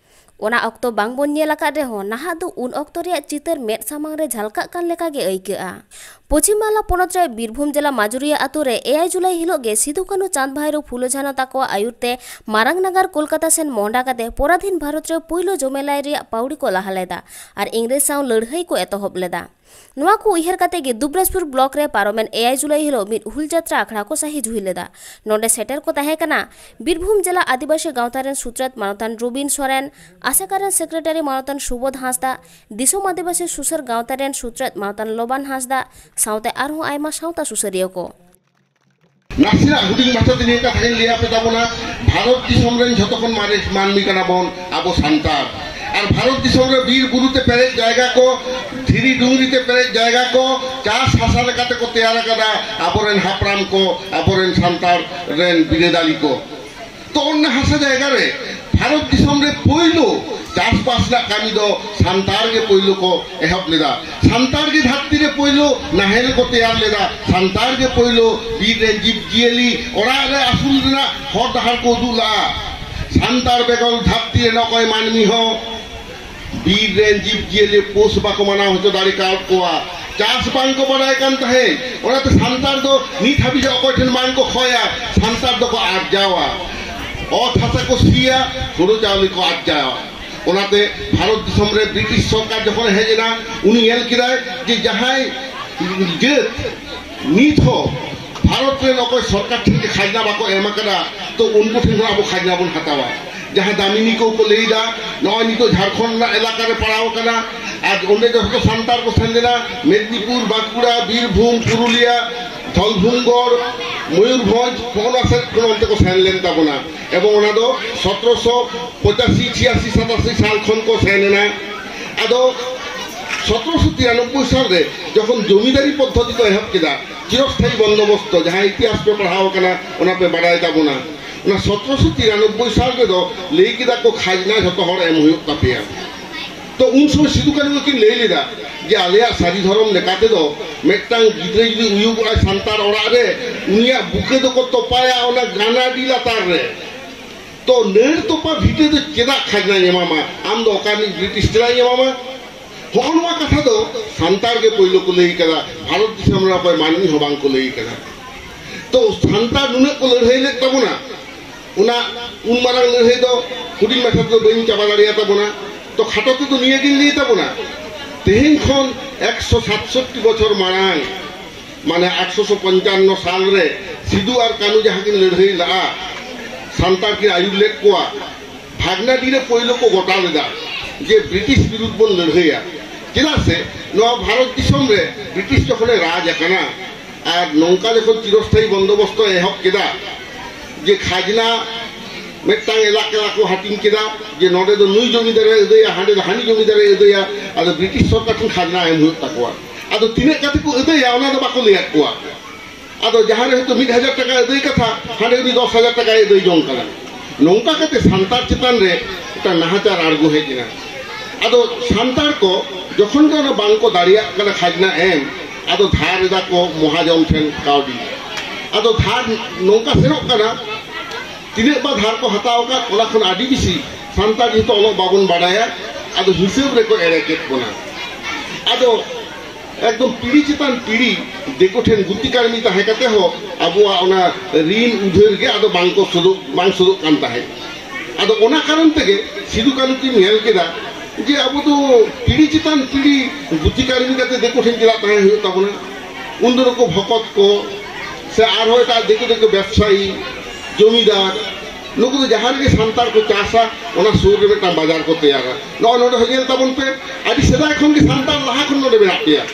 ᱚᱱᱟ ᱚᱠᱛᱚ ᱵᱟᱝ ᱵᱚᱱ ᱧᱮᱞ ᱟᱠᱟᱫ ᱨᱮᱦᱚᱸ, ᱱᱟᱦᱟᱜ ᱫᱚ ᱩᱱ ᱚᱠᱛᱚ ᱨᱮᱭᱟᱜ ᱪᱤᱛᱟᱹᱨ ᱢᱮᱫ ᱥᱟᱢᱟᱝ ᱨᱮ ᱡᱷᱟᱞᱠᱟᱜ ᱠᱟᱱ ᱞᱮᱠᱟ ᱜᱮ ᱟᱹᱭᱠᱟᱹᱜᱼᱟ᱾ ᱯᱚᱪᱷᱤᱢ ᱵᱟᱝᱞᱟ ᱯᱚᱱᱚᱛ ᱨᱮ ᱵᱤᱨᱵᱷᱩᱢ ᱡᱮᱞᱟ ᱢᱟᱡᱩᱨᱤᱭᱟ ᱟᱛᱳ ᱨᱮ ᱮᱭᱟᱭ ᱡᱩᱞᱟᱭ ᱦᱤᱞᱳᱜ ᱜᱮ ᱥᱤᱫᱩ ᱠᱟᱹᱱᱦᱩ ᱪᱟᱸᱫᱽ ᱵᱷᱟᱭᱨᱳ ᱯᱷᱩᱞᱳ ᱡᱷᱟᱱᱳ ᱛᱟᱠᱚᱣᱟᱜ ᱟᱹᱭᱩᱨ ᱛᱮ ᱢᱟᱨᱟᱝ ᱱᱟᱜᱟᱨ ᱠᱳᱞᱠᱟᱛᱟ ᱥᱮᱱ ᱢᱚᱦᱰᱟ ᱠᱟᱛᱮ ᱯᱚᱨᱟᱫᱷᱤᱱ ᱵᱷᱟᱨᱚᱛ ᱨᱮ ᱯᱩᱭᱞᱩ ᱡᱚᱢᱮᱞᱟᱭ ᱨᱮᱭᱟᱜ ᱯᱟᱹᱣᱲᱤ ᱠᱚ ᱞᱟᱦᱟ ᱞᱮᱫᱟ ᱟᱨ ᱤᱝᱨᱮᱡᱽ ᱥᱟᱶ ᱞᱟᱹᱲᱦᱟᱹᱭ ᱠᱚ ᱮᱛᱚᱦᱚᱵ ᱞᱮᱫᱟ᱾ ᱱᱚᱣᱟ ᱠᱚ ᱩᱭᱦᱟᱹᱨ ᱠᱟᱛᱮ ᱜᱮ ᱫᱩᱵᱽᱨᱟᱡᱽᱯᱩᱨ ᱵᱞᱚᱠ ᱨᱮ ᱯᱟᱨᱚᱢᱮᱱ ᱮᱭᱟᱭ ᱡᱩᱞᱟᱭ ᱦᱤᱞᱳᱜ ᱢᱤᱫ ᱦᱩᱞ ᱡᱟᱛᱨᱟ ᱟᱠᱷᱲᱟ ᱠᱚ ᱥᱟᱹᱦᱤ ᱡᱩᱦᱤ ᱞᱮᱫᱟ᱾ ᱱᱚᱰᱮ ᱥᱮᱴᱮᱨ ᱠᱚ ᱛᱟᱦᱮᱸ ᱠᱟᱱᱟ ᱵᱤᱨᱵᱷᱩᱢ ᱡᱮᱞᱟ ᱟᱹᱫᱤᱵᱟᱹᱥᱤ ᱜᱟᱶᱛᱟ ᱨᱮᱱ ᱥᱩᱛᱨᱮᱛ ᱢᱟᱱᱚᱛᱟᱱ ᱨᱚᱵᱤᱱ ᱥᱚᱨᱮᱱ, ᱟᱥᱮᱠᱟ ᱨᱮᱱ ᱥᱮᱠᱨᱮᱴᱟᱨᱤ ᱢᱟᱱᱚᱛᱟᱱ ᱥᱩᱵᱳᱫᱷ ᱦᱟᱸᱥᱫᱟ, ᱫᱤᱥᱚᱢ ᱟᱹᱫᱤᱵᱟᱹᱥᱤ ᱥᱩᱥᱟᱹᱨ ᱜᱟᱶᱛᱟ ᱨᱮᱱ ᱥᱩᱛᱨᱮᱛ ᱢᱟᱱᱚᱛᱟᱱ ᱞᱚᱵᱟᱱ ᱦᱟᱸᱥᱫᱟ ᱥᱟᱶᱛᱮ ᱟᱨᱦᱚᱸ ᱟᱭᱢᱟ ᱥᱟᱶᱛᱟ ᱥᱩᱥᱟᱹᱨᱤᱭᱟᱹ ᱠᱚ᱾ ᱱᱟᱥᱮᱱᱟᱜ ᱦᱩᱰᱤᱧ ᱢᱟᱪᱷᱟ ᱛᱮ ᱱᱤᱭᱟᱹ ᱠᱟᱛᱷᱟ ᱜᱤᱧ ᱞᱟᱹᱭ ᱟᱯᱮ ᱛᱟᱵᱚᱱᱟ, ᱵᱷᱟᱨᱚᱛ ᱫᱤᱥᱚᱢ ᱨᱮᱱ ᱡᱷᱚᱛᱚ ᱠᱷᱚᱱ ᱢᱟᱨᱮ ᱢᱟᱹᱱᱢᱤ ᱠᱟᱱᱟ ᱵᱚᱱ ᱟᱵᱚ ᱥᱟᱱᱛᱟᱲ᱾ ᱟᱨ ᱵᱷᱟᱨᱚᱛ ᱫᱤᱥᱚᱢ ᱨᱮ ᱵᱤᱨ ᱵᱩᱨᱩ ᱛᱮ ᱯᱮᱨᱮᱡ ᱡᱟᱭᱜᱟ ᱠᱚ, ᱫᱷᱤᱨᱤ ᱰᱩᱝᱨᱤ ᱛᱮ ᱯᱮᱨᱮᱡ ᱡᱟᱭᱜᱟ ᱠᱚ ᱪᱟᱥ ᱦᱟᱥᱟ ᱞᱮᱠᱟᱛᱮ ᱠᱚ ᱛᱮᱭᱟᱨ ᱟᱠᱟᱫᱟ ᱟᱵᱚᱨᱮᱱ ᱦᱟᱯᱲᱟᱢ ᱠᱚ, ᱟᱵᱚᱨᱮᱱ ᱥᱟᱱᱛᱟᱲ ᱨᱮᱱ ᱵᱤᱨᱟᱹᱫᱟᱞᱤ ᱠᱚ᱾ ᱛᱚ ᱚᱱᱟ ᱦᱟᱥᱟ ᱡᱟᱭᱜᱟ ᱨᱮ ᱵᱷᱟᱨᱚᱛ ᱫᱤᱥᱚᱢ ᱨᱮ ᱯᱳᱭᱞᱳ ᱪᱟᱥᱵᱟᱥ ᱨᱮᱱᱟᱜ ᱠᱟᱹᱢᱤ ᱫᱚ ᱥᱟᱱᱛᱟᱲ ᱜᱮ ᱯᱳᱭᱞᱳ ᱠᱚ ᱮᱦᱚᱵ ᱞᱮᱫᱟ᱾ ᱥᱟᱱᱛᱟᱲ ᱜᱮ ᱫᱷᱟᱹᱨᱛᱤ ᱨᱮ ᱯᱳᱭᱞᱳ ᱱᱟᱦᱮᱞ ᱠᱚ ᱛᱮᱭᱟᱨ ᱞᱮᱫᱟ᱾ ᱥᱟᱱᱛᱟᱲ ᱜᱮ ᱯᱳᱭᱞᱳ ᱵᱤᱨ ᱨᱮᱱ ᱡᱤᱵᱽ ᱡᱤᱭᱟᱹᱞᱤ ᱚᱲᱟᱜ ᱨᱮ ᱟᱹᱥᱩᱞ ᱨᱮᱱᱟᱜ ᱦᱚᱨ ᱰᱟᱦᱟᱨ ᱠᱚ ᱩᱫᱩᱜ ᱞᱟᱜᱼᱟ᱾ ᱥᱟᱱᱛᱟᱲ ᱵᱮᱜᱚᱨ ᱫᱷᱟᱹᱨᱛᱤ ᱨᱮᱱ ᱚᱠᱚᱭ ᱢᱟᱹᱱᱢᱤ ᱦᱚᱸ ᱵᱤᱨ ᱨᱮᱱ ᱡᱤᱵᱽ ᱡᱤᱭᱟᱹᱞᱤ ᱯᱳᱥ ᱵᱟᱠᱚ ᱢᱟᱱᱟᱣ ᱦᱚᱪᱚ ᱫᱟᱲᱮ ᱠᱟᱣᱟᱫ ᱠᱚᱣᱟ᱾ ᱪᱟᱥ ᱵᱟᱝ ᱠᱚ ᱵᱟᱲᱟᱭ ᱠᱟᱱ ᱛᱟᱦᱮᱸᱫ, ᱚᱱᱟᱛᱮ ᱥᱟᱱᱛᱟᱲ ᱫᱚ ᱱᱤᱛ ᱦᱟᱹᱵᱤᱡ ᱚᱠᱚᱭ ᱴᱷᱮᱱ ᱵᱟᱝ ᱠᱚ ᱠᱷᱚᱭᱟ, ᱥᱟᱱᱛᱟᱲ ᱫᱚᱠᱚ ᱟᱨᱡᱟᱣᱟ᱾ ᱚᱛ ᱦᱟᱥᱟ ᱠᱚ ᱥᱤᱭᱟ, ᱦᱩᱲᱩ ᱪᱟᱣᱞᱮ ᱠᱚ ᱟᱨᱡᱟᱣᱟ᱾ ᱚᱱᱟᱛᱮ ᱵᱷᱟᱨᱚᱛ ᱫᱤᱥᱚᱢ ᱨᱮ ᱵᱨᱤᱴᱤᱥ ᱥᱚᱨᱠᱟᱨ ᱡᱚᱠᱷᱚᱱᱮ ᱦᱮᱡ ᱮᱱᱟ, ᱩᱱᱤ ᱧᱮᱞ ᱠᱮᱫᱟᱭ ᱡᱮ ᱡᱟᱦᱟᱸᱭ ᱡᱟᱹᱛ ᱱᱤᱛ ᱦᱚᱸ ᱵᱷᱟᱨᱚᱛ ᱨᱮᱱ ᱚᱠᱚᱭ ᱥᱚᱨᱠᱟᱨ ᱴᱷᱮᱱ ᱜᱮ ᱠᱷᱟᱡᱽᱱᱟ ᱵᱟᱠᱚ ᱮᱢ ᱟᱠᱟᱫᱟ, ᱛᱚ ᱩᱱᱠᱩ ᱴᱷᱮᱱ ᱠᱷᱚᱱ ᱟᱵᱚ ᱠᱷᱟᱡᱽᱱᱟ ᱵᱚᱱ ᱦᱟᱛᱟᱣᱟ᱾ ᱡᱟᱦᱟᱸ ᱫᱟᱢᱤᱱᱤ ᱠᱚ ᱠᱚ ᱞᱟᱹᱭ ᱮᱫᱟ, ᱱᱚᱜᱼᱚᱭ ᱱᱤᱛᱚᱜ ᱡᱷᱟᱲᱠᱷᱚᱸᱰ ᱨᱮᱱᱟᱜ ᱮᱞᱟᱠᱟ ᱨᱮ ᱯᱟᱲᱟᱣ ᱟᱠᱟᱱᱟ, ᱟᱨ ᱚᱸᱰᱮ ᱡᱚᱛᱚ ᱥᱟᱱᱛᱟᱲ ᱠᱚ ᱥᱮᱱ ᱞᱮᱱᱟ, ᱢᱮᱫᱽᱱᱤᱯᱩᱨ, ᱵᱟᱸᱠᱩᱲᱟ, ᱵᱤᱨᱵᱷᱩᱢ, ᱯᱩᱨᱩᱞᱤᱭᱟ, ᱫᱷᱚᱞᱵᱷᱩᱢᱜᱚᱲ, ᱢᱚᱭᱩᱨᱵᱷᱚᱸᱡᱽ, ᱦᱚᱸᱜᱼᱚ ᱱᱚᱣᱟ ᱥᱮᱫ ᱠᱷᱚᱱ ᱚᱱᱛᱮ ᱠᱚ ᱥᱮᱱ ᱞᱮᱱ ᱛᱟᱵᱚᱱᱟ᱾ ᱮᱵᱚᱝ ᱚᱱᱟ ᱫᱚ ᱥᱚᱛᱨᱚᱥᱚ ᱯᱚᱸᱪᱟᱥᱤ, ᱪᱷᱤᱭᱟᱥᱤ, ᱥᱟᱛᱟᱥᱤ ᱥᱟᱞ ᱠᱷᱚᱱ ᱠᱚ ᱥᱮᱱ ᱮᱱᱟ᱾ ᱟᱫᱚ ᱥᱚᱛᱨᱚᱥᱚ ᱛᱤᱨᱟᱱᱚᱵᱵᱳᱭ ᱥᱟᱞ ᱨᱮ ᱡᱚᱠᱷᱚᱱ ᱡᱚᱢᱤᱫᱟᱨᱤ ᱯᱚᱫᱽᱫᱷᱚᱛᱤ ᱠᱚ ᱮᱦᱚᱵ ᱠᱮᱫᱟ, ᱪᱤᱨᱚᱥᱛᱷᱟᱭᱤ ᱵᱚᱱᱫᱳᱵᱚᱥᱛᱚ, ᱡᱟᱦᱟᱸ ᱤᱛᱤᱦᱟᱥ ᱯᱮ ᱯᱟᱲᱦᱟᱣ ᱟᱠᱟᱱᱟ, ᱚᱱᱟ ᱯᱮ ᱵᱟᱲᱟᱭ ᱛᱟᱵᱚᱱᱟ᱾ ᱚᱱᱟ ᱥᱚᱛᱨᱚᱥᱚ ᱛᱤᱨᱟᱱᱚᱵᱵᱳᱭ ᱥᱟᱞ ᱨᱮᱫᱚ ᱞᱟᱹᱭ ᱠᱮᱫᱟ ᱠᱚ, ᱠᱷᱟᱡᱽᱱᱟ ᱡᱷᱚᱛᱚ ᱦᱚᱲ ᱮᱢ ᱦᱩᱭᱩᱜ ᱛᱟᱯᱮᱭᱟ᱾ ᱛᱚ ᱩᱱ ᱥᱚᱢᱚᱭ ᱥᱤᱫᱩ ᱠᱟᱹᱱᱦᱩ ᱠᱤᱱ ᱞᱟᱹᱭ ᱞᱮᱫᱟ ᱡᱮ ᱟᱞᱮᱭᱟᱜ ᱥᱟᱹᱨᱤ ᱫᱷᱚᱨᱚᱢ ᱞᱮᱠᱟ ᱛᱮᱫᱚ ᱢᱤᱫᱴᱟᱝ ᱜᱤᱫᱽᱨᱟᱹ ᱡᱩᱫᱤ ᱩᱭᱩᱜᱚᱜᱼᱟᱭ ᱥᱟᱱᱛᱟᱲ ᱚᱲᱟᱜ ᱨᱮ, ᱩᱱᱤᱭᱟᱜ ᱵᱩᱠᱟᱹ ᱫᱚᱠᱚ ᱛᱚᱯᱟᱭᱟ ᱚᱱᱟ ᱜᱟᱱᱟᱰᱤ ᱞᱟᱛᱟᱨ ᱨᱮ᱾ ᱛᱚ ᱱᱟᱹᱲ ᱛᱚᱯᱟ ᱵᱷᱤᱴᱟᱹ ᱫᱚ ᱪᱮᱫᱟᱜ ᱠᱷᱟᱡᱽᱱᱟᱧ ᱮᱢᱟᱢᱟ? ᱟᱢ ᱫᱚ ᱚᱠᱟ ᱨᱤᱱᱤᱡ ᱵᱨᱤᱴᱤᱥ ᱪᱮᱫᱟᱜ ᱤᱧ ᱮᱢᱟᱢᱟ? ᱦᱚᱸᱜᱼᱚ ᱱᱚᱣᱟ ᱠᱟᱛᱷᱟ ᱫᱚ ᱥᱟᱱᱛᱟᱲ ᱜᱮ ᱯᱳᱭᱞᱳ ᱠᱚ ᱞᱟᱹᱭ ᱠᱟᱫᱟ, ᱵᱷᱟᱨᱚᱛ ᱫᱤᱥᱚᱢ ᱨᱮ ᱚᱠᱚᱭ ᱢᱟᱹᱱᱢᱤ ᱦᱚᱸ ᱵᱟᱝ ᱠᱚ ᱞᱟᱹᱭ ᱠᱟᱫᱟ᱾ ᱛᱚ ᱥᱟᱱᱛᱟᱲ ᱱᱩᱱᱟᱹᱜ ᱠᱚ ᱞᱟᱹᱲᱦᱟᱹᱭ ᱞᱮᱫ ᱛᱟᱵᱚᱱᱟ, ᱚᱱᱟ ᱩᱱ ᱢᱟᱨᱟᱝ ᱞᱟᱹᱲᱦᱟᱹᱭ ᱫᱚ ᱦᱩᱰᱤᱧ ᱢᱟᱪᱷᱟ ᱛᱮᱫᱚ ᱵᱟᱹᱧ ᱪᱟᱵᱟ ᱫᱟᱲᱮᱭᱟᱜ ᱛᱟᱵᱚᱱᱟ᱾ ᱛᱚ ᱠᱷᱟᱴᱚ ᱛᱮᱫᱚ ᱱᱤᱭᱟᱹ ᱜᱤᱧ ᱞᱟᱹᱭ ᱛᱟᱵᱚᱱᱟ, ᱛᱮᱦᱮᱧ ᱠᱷᱚᱱ ᱮᱠᱥᱚ ᱥᱟᱛᱥᱚᱴᱴᱤ ᱵᱚᱪᱷᱚᱨ ᱢᱟᱲᱟᱝ, ᱢᱟᱱᱮ ᱟᱴᱥᱚᱥᱚ ᱯᱚᱧᱪᱟᱱᱱᱚ ᱥᱟᱞ ᱨᱮ ᱥᱤᱫᱩ ᱟᱨ ᱠᱟᱹᱱᱩ ᱡᱟᱦᱟᱸ ᱠᱤᱱ ᱞᱟᱹᱲᱦᱟᱹᱭ ᱞᱟᱜᱼᱟ, ᱥᱟᱱᱛᱟᱲ ᱠᱤᱱ ᱟᱹᱭᱩᱨ ᱞᱮᱫ ᱠᱚᱣᱟ, ᱵᱷᱟᱜᱽᱱᱟᱰᱤ ᱨᱮ ᱯᱳᱭᱞᱳ ᱠᱚ ᱜᱚᱴᱟ ᱞᱮᱫᱟ ᱡᱮ ᱵᱨᱤᱴᱤᱥ ᱵᱤᱨᱩᱫᱷ ᱵᱚᱱ ᱞᱟᱹᱲᱦᱟᱹᱭᱟ᱾ ᱪᱮᱫᱟᱜ ᱥᱮ ᱱᱚᱣᱟ ᱵᱷᱟᱨᱚᱛ ᱫᱤᱥᱚᱢ ᱨᱮ ᱵᱨᱤᱴᱤᱥ ᱡᱚᱠᱷᱚᱱᱮ ᱨᱟᱡᱽ ᱟᱠᱟᱱᱟ ᱟᱨ ᱱᱚᱝᱠᱟ ᱡᱚᱠᱷᱚᱱ ᱪᱤᱨᱚᱥᱛᱷᱟᱭᱤ ᱵᱚᱱᱫᱳᱵᱚᱥᱛᱚ ᱮᱦᱚᱵ ᱠᱮᱫᱟ ᱡᱮ ᱠᱷᱟᱡᱽᱱᱟ ᱢᱤᱫᱴᱟᱝ ᱮᱞᱟᱠᱟ ᱠᱚ ᱦᱟᱹᱴᱤᱧ ᱠᱮᱫᱟ, ᱡᱮ ᱱᱚᱰᱮ ᱫᱚ ᱱᱩᱭ ᱡᱚᱢᱤᱫᱟᱨᱮ ᱟᱹᱫᱟᱹᱭᱟ, ᱦᱟᱸᱰᱮ ᱫᱚ ᱦᱟᱹᱱᱤ ᱡᱚᱢᱤᱫᱟᱨᱮ ᱟᱹᱫᱟᱹᱭᱟ᱾ ᱟᱫᱚ ᱵᱨᱤᱴᱤᱥ ᱥᱚᱨᱠᱟᱨ ᱴᱷᱮᱱ ᱠᱷᱟᱡᱽᱱᱟ ᱮᱢ ᱦᱩᱭᱩᱜ ᱛᱟᱠᱚᱣᱟ᱾ ᱟᱫᱚ ᱛᱤᱱᱟᱹᱜ ᱠᱟᱛᱮ ᱠᱚ ᱟᱹᱫᱟᱹᱭᱟ, ᱚᱱᱟ ᱫᱚ ᱵᱟᱠᱚ ᱞᱟᱹᱭᱟᱫ ᱠᱚᱣᱟ᱾ ᱟᱫᱚ ᱡᱟᱦᱟᱸ ᱨᱮ ᱦᱚᱭᱛᱳ ᱢᱤᱫ ᱦᱟᱡᱟᱨ ᱴᱟᱠᱟ ᱟᱹᱫᱟᱹᱭ ᱠᱟᱛᱷᱟ, ᱦᱟᱸᱰᱮ ᱩᱱᱤ ᱫᱚᱥ ᱦᱟᱡᱟᱨ ᱴᱟᱠᱟᱭ ᱟᱹᱫᱟᱹᱭ ᱡᱚᱝ ᱠᱟᱱᱟ᱾ ᱱᱚᱝᱠᱟ ᱠᱟᱛᱮ ᱥᱟᱱᱛᱟᱲ ᱪᱮᱛᱟᱱ ᱨᱮ ᱢᱤᱫᱴᱟᱝ ᱱᱟᱦᱟᱪᱟᱨ ᱟᱬᱜᱚ ᱦᱮᱡ ᱮᱱᱟ᱾ ᱟᱫᱚ ᱥᱟᱱᱛᱟᱲ ᱠᱚ ᱡᱚᱠᱷᱚᱱ ᱜᱮ ᱚᱱᱟ ᱵᱟᱝ ᱠᱚ ᱫᱟᱲᱮᱭᱟᱜ ᱠᱟᱱᱟ ᱠᱷᱟᱡᱽᱱᱟ ᱮᱢ, ᱟᱫᱚ ᱫᱷᱟᱨ ᱮᱫᱟ ᱠᱚ ᱢᱚᱦᱟᱡᱚᱱ ᱴᱷᱮᱱ ᱠᱟᱹᱣᱰᱤ᱾ ᱟᱫᱚ ᱫᱷᱟᱨ ᱱᱚᱝᱠᱟ ᱥᱮᱱᱚᱜ ᱠᱟᱱᱟ, ᱛᱤᱱᱟᱹᱜ ᱵᱟ ᱫᱷᱟᱨ ᱠᱚ ᱦᱟᱛᱟᱣ ᱟᱠᱟᱫ, ᱚᱱᱟ ᱠᱷᱚᱱ ᱟᱹᱰᱤ ᱵᱮᱥᱤ ᱥᱟᱱᱛᱟᱲ ᱡᱚᱛᱚ ᱚᱞᱚᱜ ᱵᱟᱵᱚᱱ ᱵᱟᱰᱟᱭᱟ᱾ ᱟᱫᱚ ᱦᱤᱥᱟᱹᱵ ᱨᱮᱠᱚ ᱮᱲᱮ ᱠᱮᱫ ᱵᱚᱱᱟ᱾ ᱟᱫᱚ ᱮᱠᱫᱚᱢ ᱯᱤᱲᱦᱤ ᱪᱮᱛᱟᱱ ᱯᱤᱲᱦᱤ ᱫᱤᱠᱩ ᱴᱷᱮᱱ ᱜᱩᱛᱤ ᱠᱟᱹᱲᱢᱤ ᱛᱟᱦᱮᱸ ᱠᱟᱛᱮ ᱦᱚᱸ ᱟᱵᱚᱣᱟᱜ ᱚᱱᱟ ᱨᱤᱱ ᱩᱫᱷᱟᱹᱨ ᱜᱮ ᱟᱫᱚ ᱵᱟᱝ ᱠᱚ ᱥᱳᱫᱷᱚᱜ, ᱵᱟᱝ ᱥᱳᱫᱷᱚᱜ ᱠᱟᱱ ᱛᱟᱦᱮᱸᱫ᱾ ᱟᱫᱚ ᱚᱱᱟ ᱠᱟᱨᱚᱱ ᱛᱮᱜᱮ ᱥᱤᱫᱩ ᱠᱟᱹᱱᱦᱩ ᱠᱤᱱ ᱧᱮᱞ ᱠᱮᱫᱟ ᱡᱮ ᱟᱵᱚ ᱫᱚ ᱯᱤᱲᱦᱤ ᱪᱮᱛᱟᱱ ᱯᱤᱲᱦᱤ ᱜᱩᱛᱤ ᱠᱟᱹᱲᱢᱤ ᱠᱟᱛᱮ ᱫᱤᱠᱩ ᱴᱷᱮᱱ ᱪᱮᱫᱟᱜ ᱛᱟᱦᱮᱸ ᱦᱩᱭᱩᱜ ᱛᱟᱵᱚᱱᱟ᱾ ᱩᱱ ᱫᱚ ᱱᱩᱠᱩ ᱵᱷᱚᱠᱚᱛ ᱠᱚ ᱥᱮ ᱟᱨᱦᱚᱸ ᱮᱴᱟᱜ ᱫᱤᱠᱩ ᱫᱤᱠᱩ ᱵᱮᱵᱽᱥᱟᱭᱤ, ᱡᱚᱢᱤᱫᱟᱨ, ᱱᱩᱠᱩ ᱫᱚ ᱡᱟᱦᱟᱸ ᱨᱮᱜᱮ ᱥᱟᱱᱛᱟᱲ ᱠᱚ ᱪᱟᱥᱟ, ᱚᱱᱟ ᱥᱩᱨ ᱨᱮ ᱢᱤᱫᱴᱟᱝ ᱵᱟᱡᱟᱨ ᱠᱚ ᱛᱮᱭᱟᱨᱟ᱾ ᱱᱚᱜᱼᱚᱭ ᱱᱚᱰᱮ ᱦᱚᱸ ᱧᱮᱞ ᱛᱟᱵᱚᱱ ᱯᱮ, ᱟᱹᱰᱤ ᱥᱮᱫᱟᱭ ᱠᱷᱚᱱ ᱜᱮ ᱥᱟᱱᱛᱟᱲ ᱞᱟᱦᱟ ᱠᱷᱚᱱ ᱱᱚᱰᱮ ᱢᱮᱱᱟᱜ ᱯᱮᱭᱟ,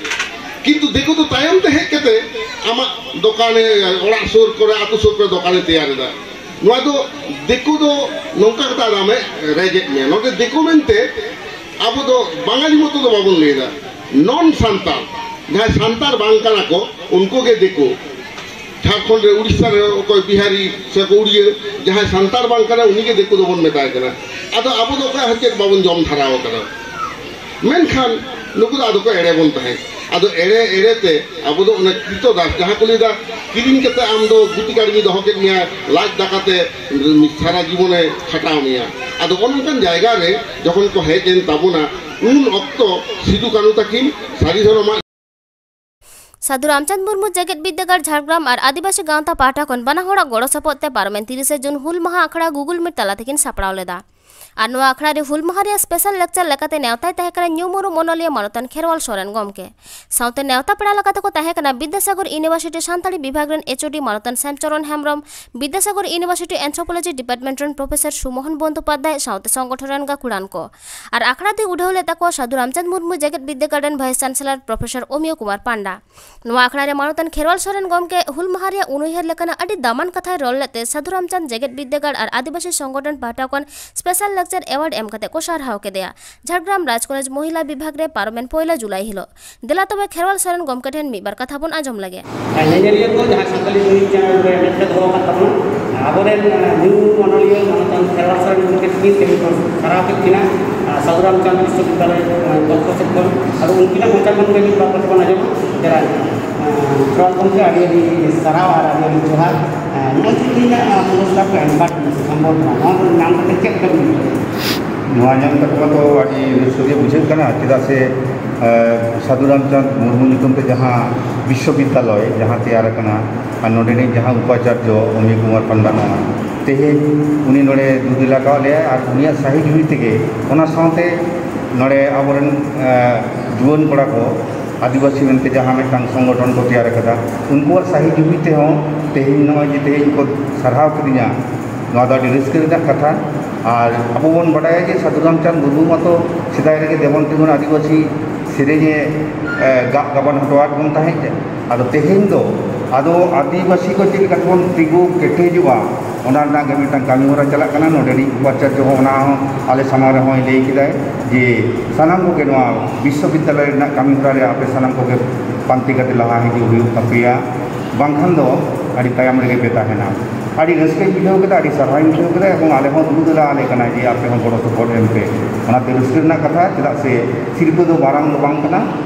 ᱠᱤᱱᱛᱩ ᱫᱤᱠᱩ ᱫᱚ ᱛᱟᱭᱚᱢ ᱛᱮ ᱦᱮᱡ ᱠᱟᱛᱮ ᱟᱢᱟᱜ ᱫᱚᱠᱟᱱᱮ, ᱚᱲᱟᱜ ᱥᱩᱨ ᱠᱚᱨᱮ, ᱟᱹᱛᱩ ᱥᱩᱨ ᱠᱚᱨᱮ ᱫᱚᱠᱟᱱᱮ ᱛᱮᱭᱟᱨ ᱮᱫᱟ᱾ ᱱᱚᱣᱟ ᱫᱚ ᱫᱤᱠᱩ ᱫᱚ ᱱᱚᱝᱠᱟ ᱠᱟᱛᱮ ᱟᱫᱚ ᱟᱢᱮ ᱨᱮᱡᱮᱫ ᱢᱮᱭᱟ᱾ ᱱᱚᱰᱮ ᱫᱤᱠᱩ ᱢᱮᱱᱛᱮ ᱟᱵᱚ ᱫᱚ ᱵᱟᱝᱟᱞᱤ ᱢᱚᱛᱚ ᱫᱚ ᱵᱟᱵᱚᱱ ᱞᱟᱹᱭ ᱮᱫᱟ, ᱱᱚᱱ ᱥᱟᱱᱛᱟᱲ, ᱡᱟᱦᱟᱸᱭ ᱥᱟᱱᱛᱟᱲ ᱵᱟᱝ ᱠᱟᱱᱟ ᱠᱚ, ᱩᱱᱠᱩ ᱜᱮ ᱫᱤᱠᱩ᱾ ᱡᱷᱟᱲᱠᱷᱚᱸᱰ ᱨᱮ, ᱩᱲᱤᱥᱥᱟ ᱨᱮ ᱚᱠᱚᱭ ᱵᱤᱦᱟᱨᱤ ᱥᱮ ᱠᱚ ᱩᱲᱤᱭᱟᱹ, ᱡᱟᱦᱟᱸᱭ ᱥᱟᱱᱛᱟᱲ ᱵᱟᱝ ᱠᱟᱱᱟ, ᱩᱱᱤ ᱜᱮ ᱫᱤᱠᱩ ᱫᱚᱵᱚᱱ ᱢᱮᱛᱟᱭ ᱠᱟᱱᱟ᱾ ᱟᱫᱚ ᱟᱵᱚ ᱫᱚ ᱚᱠᱚᱭᱟᱜ ᱦᱚᱸ ᱪᱮᱫ ᱵᱟᱵᱚᱱ ᱡᱚᱢ ᱫᱷᱟᱨᱟᱣ ᱠᱟᱫᱟ᱾ ᱢᱮᱱᱠᱷᱟᱱ ᱱᱩᱠᱩ ᱫᱚ ᱟᱫᱚ ᱠᱚ ᱮᱲᱮ ᱵᱚᱱ ᱛᱟᱦᱮᱸᱫ᱾ ᱟᱫᱚ ᱮᱲᱮ ᱮᱲᱮ ᱛᱮ ᱟᱵᱚ ᱫᱚ ᱚᱱᱟ ᱠᱨᱤᱛᱚ ᱫᱟᱥ, ᱡᱟᱦᱟᱸ ᱠᱚ ᱞᱟᱹᱭᱫᱟ, ᱠᱤᱨᱤᱧ ᱠᱟᱛᱮ ᱟᱢ ᱫᱚ ᱜᱩᱛᱤ ᱠᱟᱹᱲᱢᱤ ᱫᱚᱦᱚ ᱠᱮᱫ ᱢᱮᱭᱟ, ᱞᱟᱡ ᱫᱟᱠᱟ ᱛᱮ ᱥᱟᱨᱟ ᱡᱤᱵᱚᱱᱮ ᱠᱷᱟᱴᱟᱣ ᱢᱮᱭᱟ᱾ ᱟᱫᱚ ᱚᱱ ᱚᱱᱠᱟᱱ ᱡᱟᱭᱜᱟ ᱨᱮ ᱡᱚᱠᱷᱚᱱ ᱠᱚ ᱦᱮᱡ ᱮᱱ ᱛᱟᱵᱚᱱᱟ, ᱩᱱ ᱚᱠᱛᱚ ᱥᱤᱫᱩ ᱠᱟᱹᱱᱦᱩ ᱛᱟᱹᱠᱤᱱ ᱥᱟᱹᱨᱤ ᱫᱷᱚᱨᱚᱢᱟᱜ ᱥᱟᱹᱫᱷᱩ ᱨᱟᱢᱪᱟᱸᱫᱽ ᱢᱩᱨᱢᱩ ᱡᱮᱜᱮᱛ ᱵᱤᱨᱫᱟᱹᱜᱟᱲ ᱡᱷᱟᱲᱜᱨᱟᱢ ᱟᱨ ᱟᱹᱫᱤᱵᱟᱹᱥᱤ ᱜᱟᱶᱛᱟ ᱯᱟᱦᱴᱟ ᱠᱷᱚᱱ ᱵᱟᱱᱟ ᱦᱚᱲᱟᱜ ᱜᱚᱲᱚ ᱥᱚᱯᱚᱦᱚᱫ ᱛᱮ ᱯᱟᱨᱚᱢᱮᱱ ᱛᱤᱨᱤᱥᱮ ᱡᱩᱱ ᱦᱩᱞ ᱢᱟᱦᱟ ᱟᱠᱷᱲᱟ Google Meet ᱛᱟᱞᱟ ᱛᱮᱠᱤᱱ ᱥᱟᱯᱲᱟᱣ ᱞᱮᱫᱟ᱾ ᱟᱨ ᱱᱚᱣᱟ ᱟᱠᱷᱲᱟ ᱨᱮ ᱦᱩᱞ ᱢᱟᱦᱟ ᱨᱮᱭᱟᱜ ᱥᱯᱮᱥᱟᱞ ᱞᱮᱠᱪᱟᱨ ᱞᱮᱠᱟᱛᱮ ᱱᱮᱣᱛᱟᱭ ᱛᱟᱦᱮᱸ ᱠᱟᱱᱟ ᱧᱩᱢ ᱩᱨᱩᱢ ᱚᱱᱚᱞᱤᱭᱟᱹ ᱢᱟᱱᱚᱛᱟᱱ ᱠᱷᱮᱨᱣᱟᱞ ᱥᱚᱨᱮᱱ ᱜᱚᱢᱠᱮ᱾ ᱥᱟᱶᱛᱮ ᱱᱮᱣᱛᱟ ᱯᱮᱲᱟ ᱞᱮᱠᱟᱛᱮ ᱠᱚ ᱛᱟᱦᱮᱸ ᱠᱟᱱᱟ ᱵᱤᱫᱽᱫᱟᱥᱟᱜᱚᱨ ᱤᱭᱩᱱᱤᱵᱷᱟᱨᱥᱤᱴᱤ ᱥᱟᱱᱛᱟᱲᱤ ᱵᱤᱵᱷᱟᱜᱽ ᱨᱮᱱ ᱮᱪᱳᱰᱤ ᱢᱟᱱᱚᱛᱟᱱ ᱥᱮᱢᱪᱚᱨᱚᱱ Hembrom, Vidyasagar university anthropology department ᱨᱮᱱ ᱯᱨᱚᱯᱷᱮᱥᱚᱨ ᱥᱩᱢᱳᱦᱚᱱ ᱵᱚᱱᱫᱳᱯᱟᱫᱽᱫᱷᱟᱭ ᱥᱟᱶᱛᱮ ᱥᱚᱝᱜᱚᱴᱷᱚᱱ ᱨᱮᱱ ᱜᱟᱹᱠᱷᱩᱲᱟᱱ ᱠᱚ᱾ ᱟᱨ ᱟᱠᱷᱲᱟ ᱫᱚᱭ ᱩᱰᱷᱟᱹᱣ ᱞᱮᱫ ᱛᱟᱠᱚᱣᱟ ᱥᱟᱹᱫᱷᱩ ᱨᱟᱢᱪᱟᱸᱫᱽ ᱢᱩᱨᱢᱩ ᱡᱮᱜᱮᱛ ᱵᱤᱨᱫᱟᱹᱜᱟᱲ ᱨᱮᱱ ᱵᱷᱟᱭᱤᱥ ᱪᱟᱱᱥᱮᱞᱚᱨ ᱯᱨᱚᱯᱷᱮᱥᱚᱨ ᱚᱢᱤᱭᱚ ᱠᱩᱢᱟᱨ ᱯᱟᱱᱰᱟ᱾ ᱱᱚᱣᱟ ᱟᱠᱷᱲᱟ ᱨᱮ ᱢᱟᱱᱚᱛᱟᱱ ᱠᱷᱮᱨᱣᱟᱞ ᱥᱚᱨᱮᱱ ᱜᱚᱢᱠᱮ ᱦᱩᱞ ᱢᱟᱦᱟ ᱨᱮᱭᱟᱜ ᱩᱱᱩᱭᱦᱟᱹᱨ ᱞᱮᱠᱟᱱᱟᱜ ᱟᱹᱰᱤ ᱫᱟᱢᱟᱱ ᱠᱟᱛᱷᱟᱭ ᱨᱚᱲ ᱞᱮᱫ ᱛᱮ ᱥᱟᱹᱫᱷᱩ ᱨᱟᱢᱪᱟᱸᱫᱽ ᱡᱮᱜᱮᱛ ᱵᱤᱨᱫᱟᱹᱜᱟᱲ ᱟᱨ ᱟᱹᱫᱤᱵᱟᱹᱥᱤ ᱥᱚᱝᱜᱚᱴᱷᱚᱱ ᱯᱟᱦᱴᱟ ᱠᱷᱚᱱ ᱥᱯᱮᱥᱟᱞ ᱞᱮᱠᱪᱟᱨ ᱮᱣᱟᱨᱰ ᱮᱢ ᱠᱟᱛᱮ ᱠᱚ ᱥᱟᱨᱦᱟᱣ ᱠᱮᱫᱮᱭᱟ᱾ ᱡᱷᱟᱲᱜᱨᱟᱢ ᱨᱟᱡᱽ ᱠᱚᱞᱮᱡᱽ ᱢᱚᱦᱤᱞᱟ ᱵᱤᱵᱷᱟᱜᱽ ᱨᱮ ᱯᱟᱨᱚᱢᱮᱱ ᱯᱚᱭᱞᱟ ᱡᱩᱞᱟᱭ ᱦᱤᱞᱳᱜ᱾ ᱫᱮᱞᱟ ᱛᱚᱵᱮ ᱠᱷᱮᱨᱣᱟᱞ ᱥᱚᱨᱮᱱ ᱜᱚᱢᱠᱮ ᱴᱷᱮᱱ ᱢᱤᱫ ᱵᱟᱨ ᱠᱟᱛᱷᱟ ᱵᱚᱱ ᱟᱸᱡᱚᱢ ᱞᱮᱜᱮ᱾ ᱧᱮᱧᱮᱞᱤᱭᱟᱹ ᱠᱚ ᱡᱟᱦᱟᱸ ᱥᱟᱱᱛᱟᱲᱤ ᱱᱤᱭᱩᱡᱽ ᱪᱮᱱᱮᱞ ᱨᱮ ᱢᱮᱫ ᱛᱮ ᱫᱚᱦᱚ ᱟᱠᱟᱫ ᱛᱟᱵᱚᱱᱟ, ᱟᱵᱚᱨᱮᱱ ᱧᱩᱢ ᱚᱱᱚᱞᱤᱭᱟᱹ ᱢᱟᱱᱚᱛᱟᱱ ᱠᱷᱮᱨᱣᱟᱞ ᱥᱚᱨᱮᱱ ᱜᱚᱢᱠᱮ ᱛᱤᱠᱤᱱ ᱛᱮᱦᱮᱧ ᱠᱚ ᱥᱟᱨᱦᱟᱣ ᱠᱮᱫ ᱠᱤᱱᱟ ᱥᱟᱹᱫᱷᱩ ᱨᱟᱢᱪᱟᱸᱫᱽ ᱵᱤᱥᱥᱚᱵᱤᱫᱽᱫᱟᱞᱚᱭ ᱯᱚᱠᱠᱷᱚ ᱥᱮᱫ ᱠᱷᱚᱱ᱾ ᱟᱫᱚ ᱩᱱᱠᱤᱱᱟᱜ ᱢᱚᱪᱟ ᱠᱷᱚᱱ ᱜᱮ ᱢᱤᱫ ᱵᱟᱨ ᱠᱟᱛᱷᱟ ᱵᱚᱱ ᱟᱸᱡᱚᱢᱟ᱾ ᱡᱮ ᱠᱷᱮᱨᱣᱟᱞ ᱜᱚᱢᱠᱮ, ᱟᱹᱰᱤ ᱟᱹᱰᱤ ᱥᱟᱨᱦᱟᱣ ᱟᱨ ᱟᱹᱰᱤ ᱟᱹᱰᱤ ᱡᱚᱦᱟᱨ᱾ ᱱᱚᱜᱼᱚᱭ ᱡᱮ ᱛᱮᱦᱮᱧᱟᱜ ᱯᱨᱳᱜᱨᱟᱢ ᱠᱚ ᱮᱢ ᱠᱟᱫ ᱥᱚᱢᱵᱚᱨᱫᱷᱚᱱᱟ, ᱱᱚᱣᱟ ᱫᱚ ᱧᱟᱢ ᱠᱟᱛᱮ ᱪᱮᱫ ᱞᱮᱠᱟ ᱵᱤᱱ ᱵᱩᱡᱷᱟᱹᱣ? ᱱᱚᱣᱟ ᱧᱟᱢ ᱠᱟᱛᱮ ᱢᱟᱛᱚ ᱟᱹᱰᱤ ᱨᱟᱹᱥᱠᱟᱹ ᱜᱮ ᱵᱩᱡᱷᱟᱹᱜ ᱠᱟᱱᱟ, ᱪᱮᱫᱟᱜ ᱥᱮ ᱥᱟᱹᱫᱷᱩ ᱨᱟᱢᱪᱟᱸᱫᱽ ᱢᱩᱨᱢᱩ ᱧᱩᱛᱩᱢ ᱛᱮ ᱡᱟᱦᱟᱸ ᱵᱤᱥᱥᱚᱵᱤᱫᱽᱫᱟᱞᱚᱭ ᱡᱟᱦᱟᱸ ᱛᱮᱭᱟᱨ ᱟᱠᱟᱱᱟ ᱟᱨ ᱱᱚᱰᱮᱱᱤᱡ ᱡᱟᱦᱟᱸ ᱩᱯᱟᱪᱟᱨᱡᱚ ᱚᱢᱤᱭ ᱠᱩᱢᱟᱨ ᱯᱟᱱᱰᱟ ᱱᱚᱣᱟ ᱛᱮᱦᱮᱧ ᱩᱱᱤ ᱱᱚᱰᱮ ᱫᱩ ᱫᱮᱞᱟ ᱠᱟᱜ ᱞᱮᱭᱟ ᱟᱨ ᱩᱱᱤᱭᱟᱜ ᱥᱟᱹᱦᱤ ᱡᱩᱦᱤ ᱛᱮᱜᱮ ᱚᱱᱟ ᱥᱟᱶᱛᱮ ᱱᱚᱰᱮ ᱟᱵᱚᱨᱮᱱ ᱡᱩᱣᱟᱹᱱ ᱠᱚᱲᱟ ᱠᱚ ᱟᱹᱫᱤᱵᱟᱹᱥᱤ ᱢᱮᱱᱛᱮ ᱡᱟᱦᱟᱸ ᱢᱤᱫᱴᱟᱝ ᱥᱚᱝᱜᱚᱴᱷᱚᱱ ᱠᱚ ᱛᱮᱭᱟᱨ ᱟᱠᱟᱫᱟ, ᱩᱱᱠᱩᱣᱟᱜ ᱥᱟᱹᱦᱤ ᱡᱩᱦᱤ ᱛᱮᱦᱚᱸ ᱛᱮᱦᱮᱧ ᱱᱚᱜᱼᱚᱭ ᱡᱮ ᱛᱮᱦᱮᱧ ᱠᱚ ᱥᱟᱨᱦᱟᱣ ᱠᱤᱫᱤᱧᱟ, ᱱᱚᱣᱟ ᱫᱚ ᱟᱹᱰᱤ ᱨᱟᱹᱥᱠᱟᱹ ᱨᱮᱱᱟᱜ ᱠᱟᱛᱷᱟ᱾ ᱟᱨ ᱟᱵᱚ ᱵᱚᱱ ᱵᱟᱰᱟᱭᱟ ᱡᱮ ᱥᱟᱹᱫᱷᱩ ᱨᱟᱢᱪᱟᱸᱫᱽ ᱢᱩᱨᱢᱩ ᱢᱟᱛᱚ ᱥᱮᱫᱟᱭ ᱨᱮᱜᱮ ᱫᱮᱵᱚᱱ ᱛᱤᱸᱜᱩᱱ ᱟᱹᱫᱤᱵᱟᱹᱥᱤ ᱥᱮᱨᱮᱧᱮ ᱜᱟᱜ ᱜᱟᱵᱟᱱ ᱦᱚᱴᱚᱣᱟᱫ ᱵᱚᱱ ᱛᱟᱦᱮᱸᱫ᱾ ᱟᱫᱚ ᱛᱮᱦᱮᱧ ᱫᱚ ᱟᱫᱚ ᱟᱹᱫᱤᱵᱟᱹᱥᱤ ᱠᱚ ᱪᱮᱫ ᱞᱮᱠᱟ ᱛᱮᱵᱚᱱ ᱛᱤᱸᱜᱩ ᱠᱮᱴᱮᱡᱚᱜᱼᱟ, ᱚᱱᱟ ᱨᱮᱱᱟᱜ ᱜᱮ ᱢᱤᱫᱴᱟᱝ ᱠᱟᱹᱢᱤ ᱦᱚᱨᱟ ᱪᱟᱞᱟᱜ ᱠᱟᱱᱟ᱾ ᱱᱚᱰᱮᱱᱤᱡ ᱩᱯᱟᱪᱟᱨᱡᱚ ᱦᱚᱸ ᱚᱱᱟ ᱦᱚᱸ ᱟᱞᱮ ᱥᱟᱢᱟᱝ ᱨᱮᱦᱚᱸᱭ ᱞᱟᱹᱭ ᱠᱮᱫᱟᱭ ᱡᱮ ᱥᱟᱱᱟᱢ ᱠᱚᱜᱮ ᱱᱚᱣᱟ ᱵᱤᱥᱥᱚᱵᱤᱫᱽᱫᱟᱞᱚᱭ ᱨᱮᱱᱟᱜ ᱠᱟᱹᱢᱤ ᱦᱚᱨᱟ ᱨᱮ ᱟᱯᱮ ᱥᱟᱱᱟᱢ ᱠᱚᱜᱮ ᱯᱟᱱᱛᱮ ᱠᱟᱛᱮ ᱞᱟᱦᱟ ᱦᱤᱡᱩᱜ ᱦᱩᱭᱩᱜ ᱛᱟᱯᱮᱭᱟ, ᱵᱟᱝᱠᱷᱟᱱ ᱫᱚ ᱟᱹᱰᱤ ᱛᱟᱭᱚᱢ ᱨᱮᱜᱮ ᱯᱮ ᱛᱟᱦᱮᱱᱟ᱾ ᱟᱹᱰᱤ ᱨᱟᱹᱥᱠᱟᱹᱧ ᱵᱩᱡᱷᱟᱹᱣ ᱠᱮᱫᱟ, ᱟᱹᱰᱤ ᱥᱟᱨᱦᱟᱣᱤᱧ ᱵᱩᱡᱷᱟᱹᱣ ᱠᱮᱫᱟ, ᱮᱵᱚᱝ ᱟᱞᱮ ᱦᱚᱸ ᱫᱩᱲᱩᱵ ᱫᱮᱞᱟ ᱟᱞᱮ ᱠᱟᱱᱟ ᱡᱮ ᱟᱯᱮ ᱦᱚᱸ ᱜᱚᱲᱚ ᱥᱚᱯᱚᱦᱚᱫ ᱮᱢ ᱯᱮ᱾ ᱚᱱᱟᱛᱮ ᱨᱟᱹᱥᱠᱟᱹ ᱨᱮᱱᱟᱜ ᱠᱟᱛᱷᱟ, ᱪᱮᱫᱟᱜ ᱥᱮ ᱥᱤᱨᱯᱟᱹ ᱫᱚ ᱢᱟᱨᱟᱝ ᱫᱚ ᱵᱟᱝ ᱠᱟᱱᱟ᱾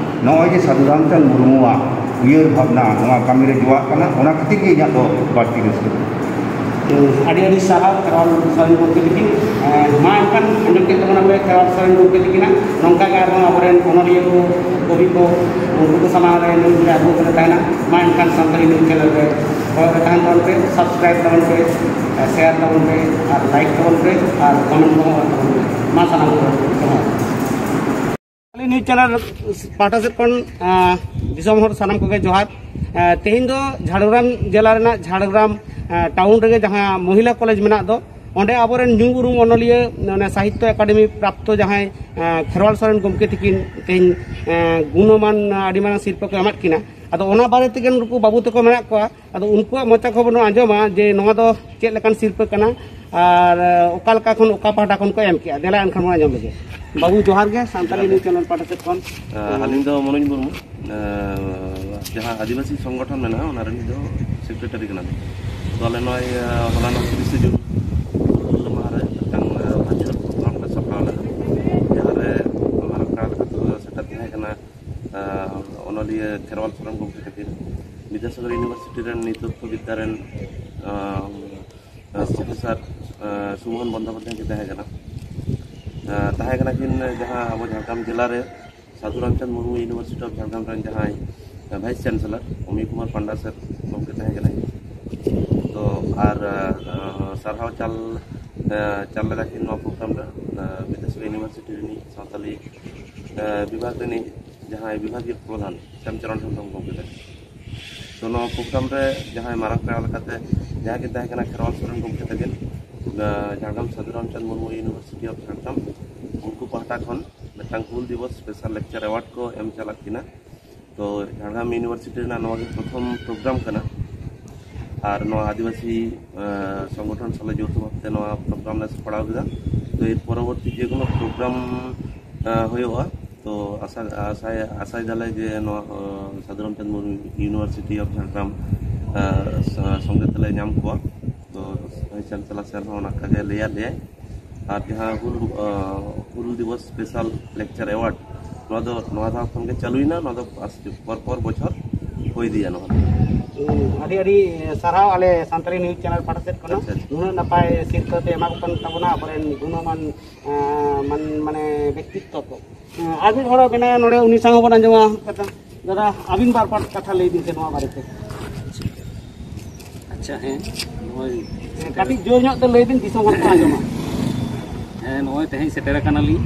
ᱱᱚᱜᱼᱚᱭ ᱡᱮ ᱥᱟᱹᱫᱷᱩ ᱨᱟᱢᱪᱟᱸᱫᱽ ᱢᱩᱨᱢᱩᱣᱟᱜ ᱩᱭᱦᱟᱹᱨ ᱵᱷᱟᱵᱽᱱᱟ ᱱᱚᱣᱟ ᱠᱟᱹᱢᱤ ᱨᱮ ᱡᱚᱲᱟᱜ ᱠᱟᱱᱟ, ᱚᱱᱟ ᱠᱷᱟᱹᱛᱤᱨ ᱜᱮ ᱤᱧᱟᱹᱜ ᱫᱚ ᱵᱟᱹᱲᱛᱤ ᱨᱟᱹᱥᱠᱟᱹ ᱫᱚ᱾ ᱟᱹᱰᱤ ᱟᱹᱰᱤ ᱥᱟᱨᱦᱟᱣ ᱠᱷᱮᱨᱣᱟᱞ ᱥᱚᱨᱮᱱ ᱜᱚᱢᱠᱮ ᱛᱟᱹᱠᱤᱱ᱾ ᱮᱸ, ᱢᱟ ᱮᱱᱠᱷᱟᱱ ᱟᱸᱡᱚᱢ ᱠᱮᱫ ᱛᱟᱵᱚᱱᱟ ᱯᱮ ᱠᱷᱮᱨᱣᱟᱞ ᱥᱚᱨᱮᱱ ᱜᱚᱢᱠᱮ ᱛᱟᱹᱠᱤᱱᱟᱜ ᱱᱚᱝᱠᱟ ᱜᱮ ᱟᱨᱦᱚᱸ ᱟᱵᱚᱨᱮᱱ ᱚᱱᱚᱞᱤᱭᱟᱹ ᱠᱚ, ᱠᱚᱵᱤ ᱠᱚ, ᱩᱱᱠᱩ ᱠᱚ ᱥᱟᱢᱟᱝ ᱨᱮ ᱱᱤᱭᱩᱡᱽ ᱨᱮ ᱟᱹᱜᱩ ᱠᱟᱛᱮ ᱛᱟᱦᱮᱱᱟ᱾ ᱢᱟ ᱮᱱᱠᱷᱟᱱ ᱥᱟᱱᱛᱟᱲᱤ ᱱᱤᱭᱩᱡᱽ ᱪᱮᱱᱮᱞ ᱨᱮ ᱠᱚᱭᱚᱜ ᱨᱮ ᱛᱟᱦᱮᱱ ᱛᱟᱵᱚᱱ ᱯᱮ, ᱥᱟᱵᱥᱠᱨᱟᱭᱤᱵ ᱛᱟᱵᱚᱱ ᱯᱮ, ᱥᱮᱭᱟᱨ ᱛᱟᱵᱚᱱ ᱯᱮ, ᱟᱨ ᱞᱟᱭᱤᱠ ᱛᱟᱵᱚᱱ ᱯᱮ, ᱟᱨ ᱠᱚᱢᱮᱱᱴ ᱠᱚᱦᱚᱸ ᱚᱞ ᱛᱟᱵᱚᱱ ᱯᱮ᱾ ᱢᱟ ᱥᱟᱱᱟᱢ ᱠᱚ ᱡᱚᱦᱟᱨ᱾ ᱥᱟᱱᱛᱟᱲᱤ ᱱᱤᱭᱩᱡᱽ ᱪᱮᱱᱮᱞ ᱯᱟᱦᱴᱟ ᱥᱮᱫ ᱠᱷᱚᱱ, ᱟᱸ, ᱫᱤᱥᱚᱢ ᱦᱚᱲ ᱥᱟᱱᱟᱢ ᱠᱚᱜᱮ ᱡᱚᱦᱟᱨ᱾ ᱟᱸ, ᱛᱮᱦᱮᱧ ᱫᱚ ᱡᱷᱟᱲᱜᱨᱟᱢ ᱡᱮᱞᱟ ᱨᱮᱱᱟᱜ ᱡᱷᱟᱲᱜᱨᱟᱢ, ᱟᱸ, ᱴᱟᱣᱩᱱ ᱨᱮᱜᱮ ᱡᱟᱦᱟᱸ ᱢᱚᱦᱤᱞᱟ ᱠᱚᱞᱮᱡᱽ ᱢᱮᱱᱟᱜ ᱫᱚ, ᱚᱸᱰᱮ ᱟᱵᱚᱨᱮᱱ ᱧᱩᱢ ᱩᱨᱩᱢ ᱚᱱᱚᱞᱤᱭᱟᱹ, ᱚᱱᱮ ᱥᱟᱦᱤᱛᱛᱚ ᱮᱠᱟᱰᱮᱢᱤ ᱯᱨᱟᱯᱛᱚ ᱡᱟᱦᱟᱸᱭ, ᱟᱸ, ᱠᱷᱮᱨᱣᱟᱞ ᱥᱚᱨᱮᱱ ᱜᱚᱢᱠᱮ ᱛᱤᱠᱤᱱ ᱛᱮᱦᱮᱧ, ᱟᱸ, ᱜᱩᱱᱚᱢᱟᱱ, ᱟᱸ, ᱟᱹᱰᱤ ᱢᱟᱨᱟᱝ ᱥᱤᱨᱯᱟᱹ ᱠᱚ ᱮᱢᱟᱫ ᱠᱤᱱᱟ᱾ ᱟᱫᱚ ᱚᱱᱟ ᱵᱟᱨᱮ ᱛᱮᱜᱮ ᱱᱩᱠᱩ ᱵᱟᱹᱵᱩ ᱛᱟᱠᱚ ᱢᱮᱱᱟᱜ ᱠᱚᱣᱟ, ᱟᱫᱚ ᱩᱱᱠᱩᱣᱟᱜ ᱢᱚᱪᱟ ᱠᱷᱚᱱ ᱵᱚᱱ ᱟᱸᱡᱚᱢᱟ ᱡᱮ ᱱᱚᱣᱟ ᱫᱚ ᱪᱮᱫ ᱞᱮᱠᱟᱱ ᱥᱤᱨᱯᱟᱹ ᱠᱟᱱᱟ ᱟᱨ, ᱟᱸ, ᱚᱠᱟ ᱞᱮᱠᱟ ᱠᱷᱚᱱ ᱚᱠᱟ ᱯᱟᱦᱴᱟ ᱠᱷᱚᱱ ᱠᱚ ᱮᱢ ᱠᱮᱜᱼᱟ᱾ ᱫᱮᱞᱟ ᱮᱱᱠᱷᱟᱱ ᱵᱚᱱ ᱟᱸᱡᱚᱢ ᱞᱮᱜᱮ᱾ ᱵᱟᱹᱵᱩ ᱡᱚᱦᱟᱨ ᱜᱮ, ᱥᱟᱱᱛᱟᱲᱤ ᱡᱚᱦᱟᱨ ᱜᱮ᱾ ᱱᱤᱭᱩᱡᱽ ᱪᱮᱱᱮᱞ ᱯᱟᱦᱴᱟ ᱥᱮᱫ ᱠᱷᱚᱱ᱾ ᱟᱸ, ᱟᱹᱞᱤᱧ ᱫᱚ ᱢᱚᱱᱳᱡᱽ ᱢᱩᱨᱢᱩ, ᱟᱸ, ᱡᱟᱦᱟᱸ ᱟᱹᱫᱤᱵᱟᱹᱥᱤ ᱥᱚᱝᱜᱚᱴᱷᱚᱱ ᱢᱮᱱᱟᱜᱼᱟ, ᱚᱱᱟ ᱨᱮᱱ ᱫᱚ ᱥᱮᱠᱨᱮᱴᱟᱨᱤ ᱠᱟᱱᱟᱞᱤᱧ᱾ ᱛᱚ ᱟᱞᱮ ᱱᱚᱜᱼᱚᱭ, ᱟᱸ, ᱦᱚᱞᱟᱱᱚᱜ ᱛᱤᱨᱤᱥᱮ ᱡᱩᱱ ᱦᱩᱞ ᱢᱟᱦᱟ ᱨᱮ ᱢᱤᱫᱴᱟᱝ, ᱟᱸ, ᱵᱷᱟᱨᱪᱩᱣᱟᱞ ᱯᱨᱳᱜᱨᱟᱢ ᱞᱮ ᱥᱟᱯᱲᱟᱣ ᱞᱮᱫᱟ, ᱡᱟᱦᱟᱸ ᱨᱮ ᱢᱟᱨᱟᱝ ᱯᱮᱲᱟ ᱞᱮᱠᱟᱛᱮ ᱥᱮᱴᱮᱨ ᱛᱟᱦᱮᱸ ᱠᱟᱱᱟ, ᱟᱸ, ᱚᱱᱚᱞᱤᱭᱟᱹ ᱠᱷᱮᱨᱣᱟᱞ ᱥᱚᱨᱮᱱ ᱜᱚᱢᱠᱮ ᱛᱟᱹᱠᱤᱱ, ᱵᱤᱫᱽᱫᱟᱥᱟᱜᱚᱨ ᱤᱭᱩᱱᱤᱵᱷᱟᱨᱥᱤᱴᱤ ᱨᱮᱱ ᱱᱤᱛ ᱛᱚᱛᱛᱷᱚ ᱵᱤᱫᱽᱫᱟ ᱨᱮᱱ, ᱟᱸ, ᱯᱨᱚᱯᱷᱮᱥᱚᱨ, ᱟᱸ, ᱥᱩᱢᱚᱱ ᱵᱚᱱᱫᱳᱯᱟᱫᱽᱫᱷᱟᱭ ᱠᱤᱱ ᱛᱟᱦᱮᱸ ᱠᱟᱱᱟ᱾ ᱟᱸ, ᱛᱟᱦᱮᱸ ᱠᱟᱱᱟ ᱠᱤᱱ ᱡᱟᱦᱟᱸ ᱟᱵᱚ ᱡᱷᱟᱲᱜᱨᱟᱢ ᱡᱮᱞᱟ ᱨᱮ ᱥᱟᱫᱷᱩ ᱨᱟᱢᱪᱟᱸᱫᱽ ᱢᱩᱨᱢᱩ ᱤᱭᱩᱱᱤᱵᱷᱟᱨᱥᱤᱴᱤ ᱚᱯᱷ ᱡᱷᱟᱲᱜᱨᱟᱢ ᱨᱮᱱ ᱡᱟᱦᱟᱸᱭ ᱵᱷᱟᱭᱤᱥ ᱪᱟᱱᱥᱮᱞᱚᱨ ᱚᱢᱤᱭ ᱠᱩᱢᱟᱨ ᱯᱟᱱᱰᱟ ᱥᱮᱨ ᱜᱚᱢᱠᱮ ᱛᱟᱦᱮᱸ ᱠᱟᱱᱟᱭ᱾ ᱛᱚ ᱟᱨ, ᱟᱸ, ᱥᱟᱨᱦᱟᱣ ᱪᱟᱞ, ᱟᱸ, ᱪᱟᱞ ᱞᱮᱫᱟ ᱠᱤᱱ ᱱᱚᱣᱟ ᱯᱨᱳᱜᱨᱟᱢ ᱨᱮ, ᱟᱸ, ᱵᱤᱫᱽᱫᱟᱥᱟᱜᱚᱨ ᱤᱭᱩᱱᱤᱵᱷᱟᱨᱥᱤᱴᱤ ᱨᱤᱱᱤᱡ ᱥᱟᱶᱛᱟᱞᱤ, ᱟᱸ, ᱵᱤᱵᱷᱟᱜᱽ ᱨᱤᱱᱤᱡ ᱡᱟᱦᱟᱸᱭ ᱵᱤᱵᱷᱟᱜᱤᱭᱚ ᱯᱨᱚᱫᱷᱟᱱ ᱥᱮᱢᱪᱚᱨᱚᱱ ᱦᱮᱢᱵᱨᱚᱢ ᱜᱚᱢᱠᱮ ᱛᱟᱹᱠᱤᱱ᱾ ᱛᱚ ᱱᱚᱣᱟ ᱯᱨᱳᱜᱨᱟᱢ ᱨᱮ ᱡᱟᱦᱟᱸᱭ ᱢᱟᱨᱟᱝ ᱯᱮᱲᱟ ᱞᱮᱠᱟᱛᱮ ᱡᱟᱦᱟᱸ ᱠᱤᱱ ᱛᱟᱦᱮᱸ ᱠᱟᱱᱟ ᱠᱷᱮᱨᱣᱟᱞ ᱥᱚᱨᱮᱱ ᱜᱚᱢᱠᱮ ᱛᱟᱹᱠᱤᱱ, ᱟᱸ, ᱡᱷᱟᱲᱜᱨᱟᱢ ᱥᱟᱫᱷᱩ ᱨᱟᱢᱪᱟᱸᱫᱽ ᱢᱩᱨᱢᱩ ᱤᱭᱩᱱᱤᱵᱷᱟᱨᱥᱤᱴᱤ ᱚᱯᱷ ᱡᱷᱟᱲᱜᱨᱟᱢ, ᱩᱱᱠᱩ ᱯᱟᱦᱴᱟ ᱠᱷᱚᱱ ᱢᱤᱫᱴᱟᱝ ᱦᱩᱞ ᱫᱤᱵᱚᱥ ᱥᱯᱮᱥᱟᱞ ᱞᱮᱠᱪᱟᱨ ᱮᱣᱟᱨᱰ ᱠᱚ ᱮᱢ ᱪᱟᱞᱟᱜ ᱠᱤᱱᱟ᱾ ᱛᱚ ᱡᱷᱟᱲᱜᱨᱟᱢ ᱤᱭᱩᱱᱤᱵᱷᱟᱨᱥᱤᱴᱤ ᱨᱮᱱᱟᱜ ᱱᱚᱣᱟ ᱜᱮ ᱯᱨᱚᱛᱷᱚᱢ ᱯᱨᱳᱜᱨᱟᱢ ᱠᱟᱱᱟ᱾ ᱟᱨ ᱱᱚᱣᱟ ᱟᱹᱫᱤᱵᱟᱹᱥᱤ, ᱟᱸ, ᱥᱚᱝᱜᱚᱴᱷᱚᱱ ᱥᱟᱞᱟᱜ ᱡᱳᱣᱛᱷᱚ ᱵᱷᱟᱵᱛᱮ ᱱᱚᱣᱟ ᱯᱨᱳᱜᱨᱟᱢ ᱞᱮ ᱥᱟᱯᱲᱟᱣ ᱠᱮᱫᱟ᱾ ᱛᱚ ᱮᱨ ᱯᱚᱨᱚᱵᱚᱨᱛᱤ ᱡᱮ ᱠᱳᱱᱳ ᱯᱨᱳᱜᱨᱟᱢ, ᱟᱸ, ᱦᱩᱭᱩᱜᱼᱟ, ᱛᱚ ᱟᱥᱟ, ᱟᱥᱟᱭ, ᱟᱥᱟᱭ ᱫᱟᱞᱮ ᱡᱮ ᱱᱚᱣᱟ, ᱟᱸ, ᱥᱟᱫᱷᱩ ᱨᱟᱢᱪᱟᱸᱫᱽ ᱢᱩᱨᱢᱩ ᱤᱭᱩᱱᱤᱵᱷᱟᱨᱥᱤᱴᱤ ᱚᱯᱷ ᱡᱷᱟᱲᱜᱨᱟᱢ, ᱟᱸ, ᱥᱚ-, ᱥᱚᱸᱜᱮ ᱛᱮᱞᱮ ᱧᱟᱢ ᱠᱚᱣᱟ᱾ ᱛᱚ ᱵᱷᱟᱭᱤᱥ ᱪᱟᱱᱥᱮᱞᱚᱨ ᱥᱮᱨ ᱦᱚᱸ ᱚᱱᱟ ᱠᱟᱜᱮ ᱞᱟᱹᱭᱟᱫ ᱞᱮᱭᱟᱭ᱾ ᱟᱨ ᱡᱟᱦᱟᱸ ᱦᱩᱞ, ᱟᱸ, ᱦᱩᱞ ᱫᱤᱵᱚᱥ ᱥᱯᱮᱥᱟᱞ ᱞᱮᱠᱪᱟᱨ ᱮᱣᱟᱨᱰ, ᱱᱚᱣᱟ ᱫᱚ ᱱᱚᱣᱟ ᱫᱷᱟᱣ ᱠᱷᱚᱱ ᱜᱮ ᱪᱟᱹᱞᱩᱭᱮᱱᱟ᱾ ᱱᱚᱣᱟ ᱫᱚ ᱟᱥ-, ᱯᱚᱨ ᱯᱚᱨ ᱵᱚᱪᱷᱚᱨ ᱦᱩᱭ ᱤᱫᱤᱭᱟ ᱱᱚᱣᱟ ᱫᱚ᱾ ᱟᱹᱰᱤ ᱟᱹᱰᱤ ᱥᱟᱨᱦᱟᱣ ᱟᱞᱮ ᱥᱟᱱᱛᱟᱲᱤ ᱱᱤᱭᱩᱡᱽ ᱪᱮᱱᱮᱞ ᱯᱟᱦᱴᱟ ᱥᱮᱫ ᱠᱷᱚᱱᱟᱜ᱾ ᱟᱪᱪᱷᱟ, ᱟᱪᱪᱷᱟ᱾ ᱱᱩᱱᱟᱹᱜ ᱱᱟᱯᱟᱭ ᱥᱤᱨᱯᱟᱹ ᱯᱮ ᱮᱢᱟ ᱠᱚ ᱠᱟᱱ ᱛᱟᱵᱚᱱᱟ ᱟᱵᱚᱨᱮᱱ ᱜᱩᱱᱚᱢᱟᱱ, ᱟᱸ, ᱢᱟᱱ-, ᱢᱟᱱᱮ ᱵᱮᱠᱛᱤᱛᱛᱚ ᱠᱚ᱾ ᱟᱸ, ᱟᱨ ᱢᱤᱫ ᱦᱚᱲ ᱢᱮᱱᱟᱭᱟ ᱱᱚᱰᱮ, ᱩᱱᱤ ᱥᱟᱶ ᱦᱚᱸᱵᱚᱱ ᱟᱸᱡᱚᱢᱟ ᱠᱟᱛᱷᱟ᱾ ᱫᱟᱫᱟ, ᱟᱹᱵᱤᱱ ᱵᱟᱨ ᱯᱟᱴ ᱠᱟᱛᱷᱟ ᱞᱟᱹᱭ ᱵᱤᱱ ᱥᱮ ᱱᱚᱣᱟ ᱵᱟᱨᱮᱛᱮ᱾ ᱟᱪᱪᱷᱟ, ᱦᱮᱸ, ᱱᱚᱜᱼᱚᱭ ᱦᱮᱸ, ᱠᱟᱹᱴᱤᱡ ᱡᱳᱨ ᱧᱚᱜ ᱛᱮ ᱞᱟᱹᱭ ᱵᱤᱱ, ᱫᱤᱥᱚᱢ ᱦᱚᱲ ᱠᱚ ᱟᱸᱡᱚᱢᱟ᱾ ᱦᱮᱸ, ᱱᱚᱜᱼᱚᱭ ᱛᱮᱦᱮᱧ ᱥᱮᱴᱮᱨ ᱟᱠᱟᱱᱟᱞᱤᱧ᱾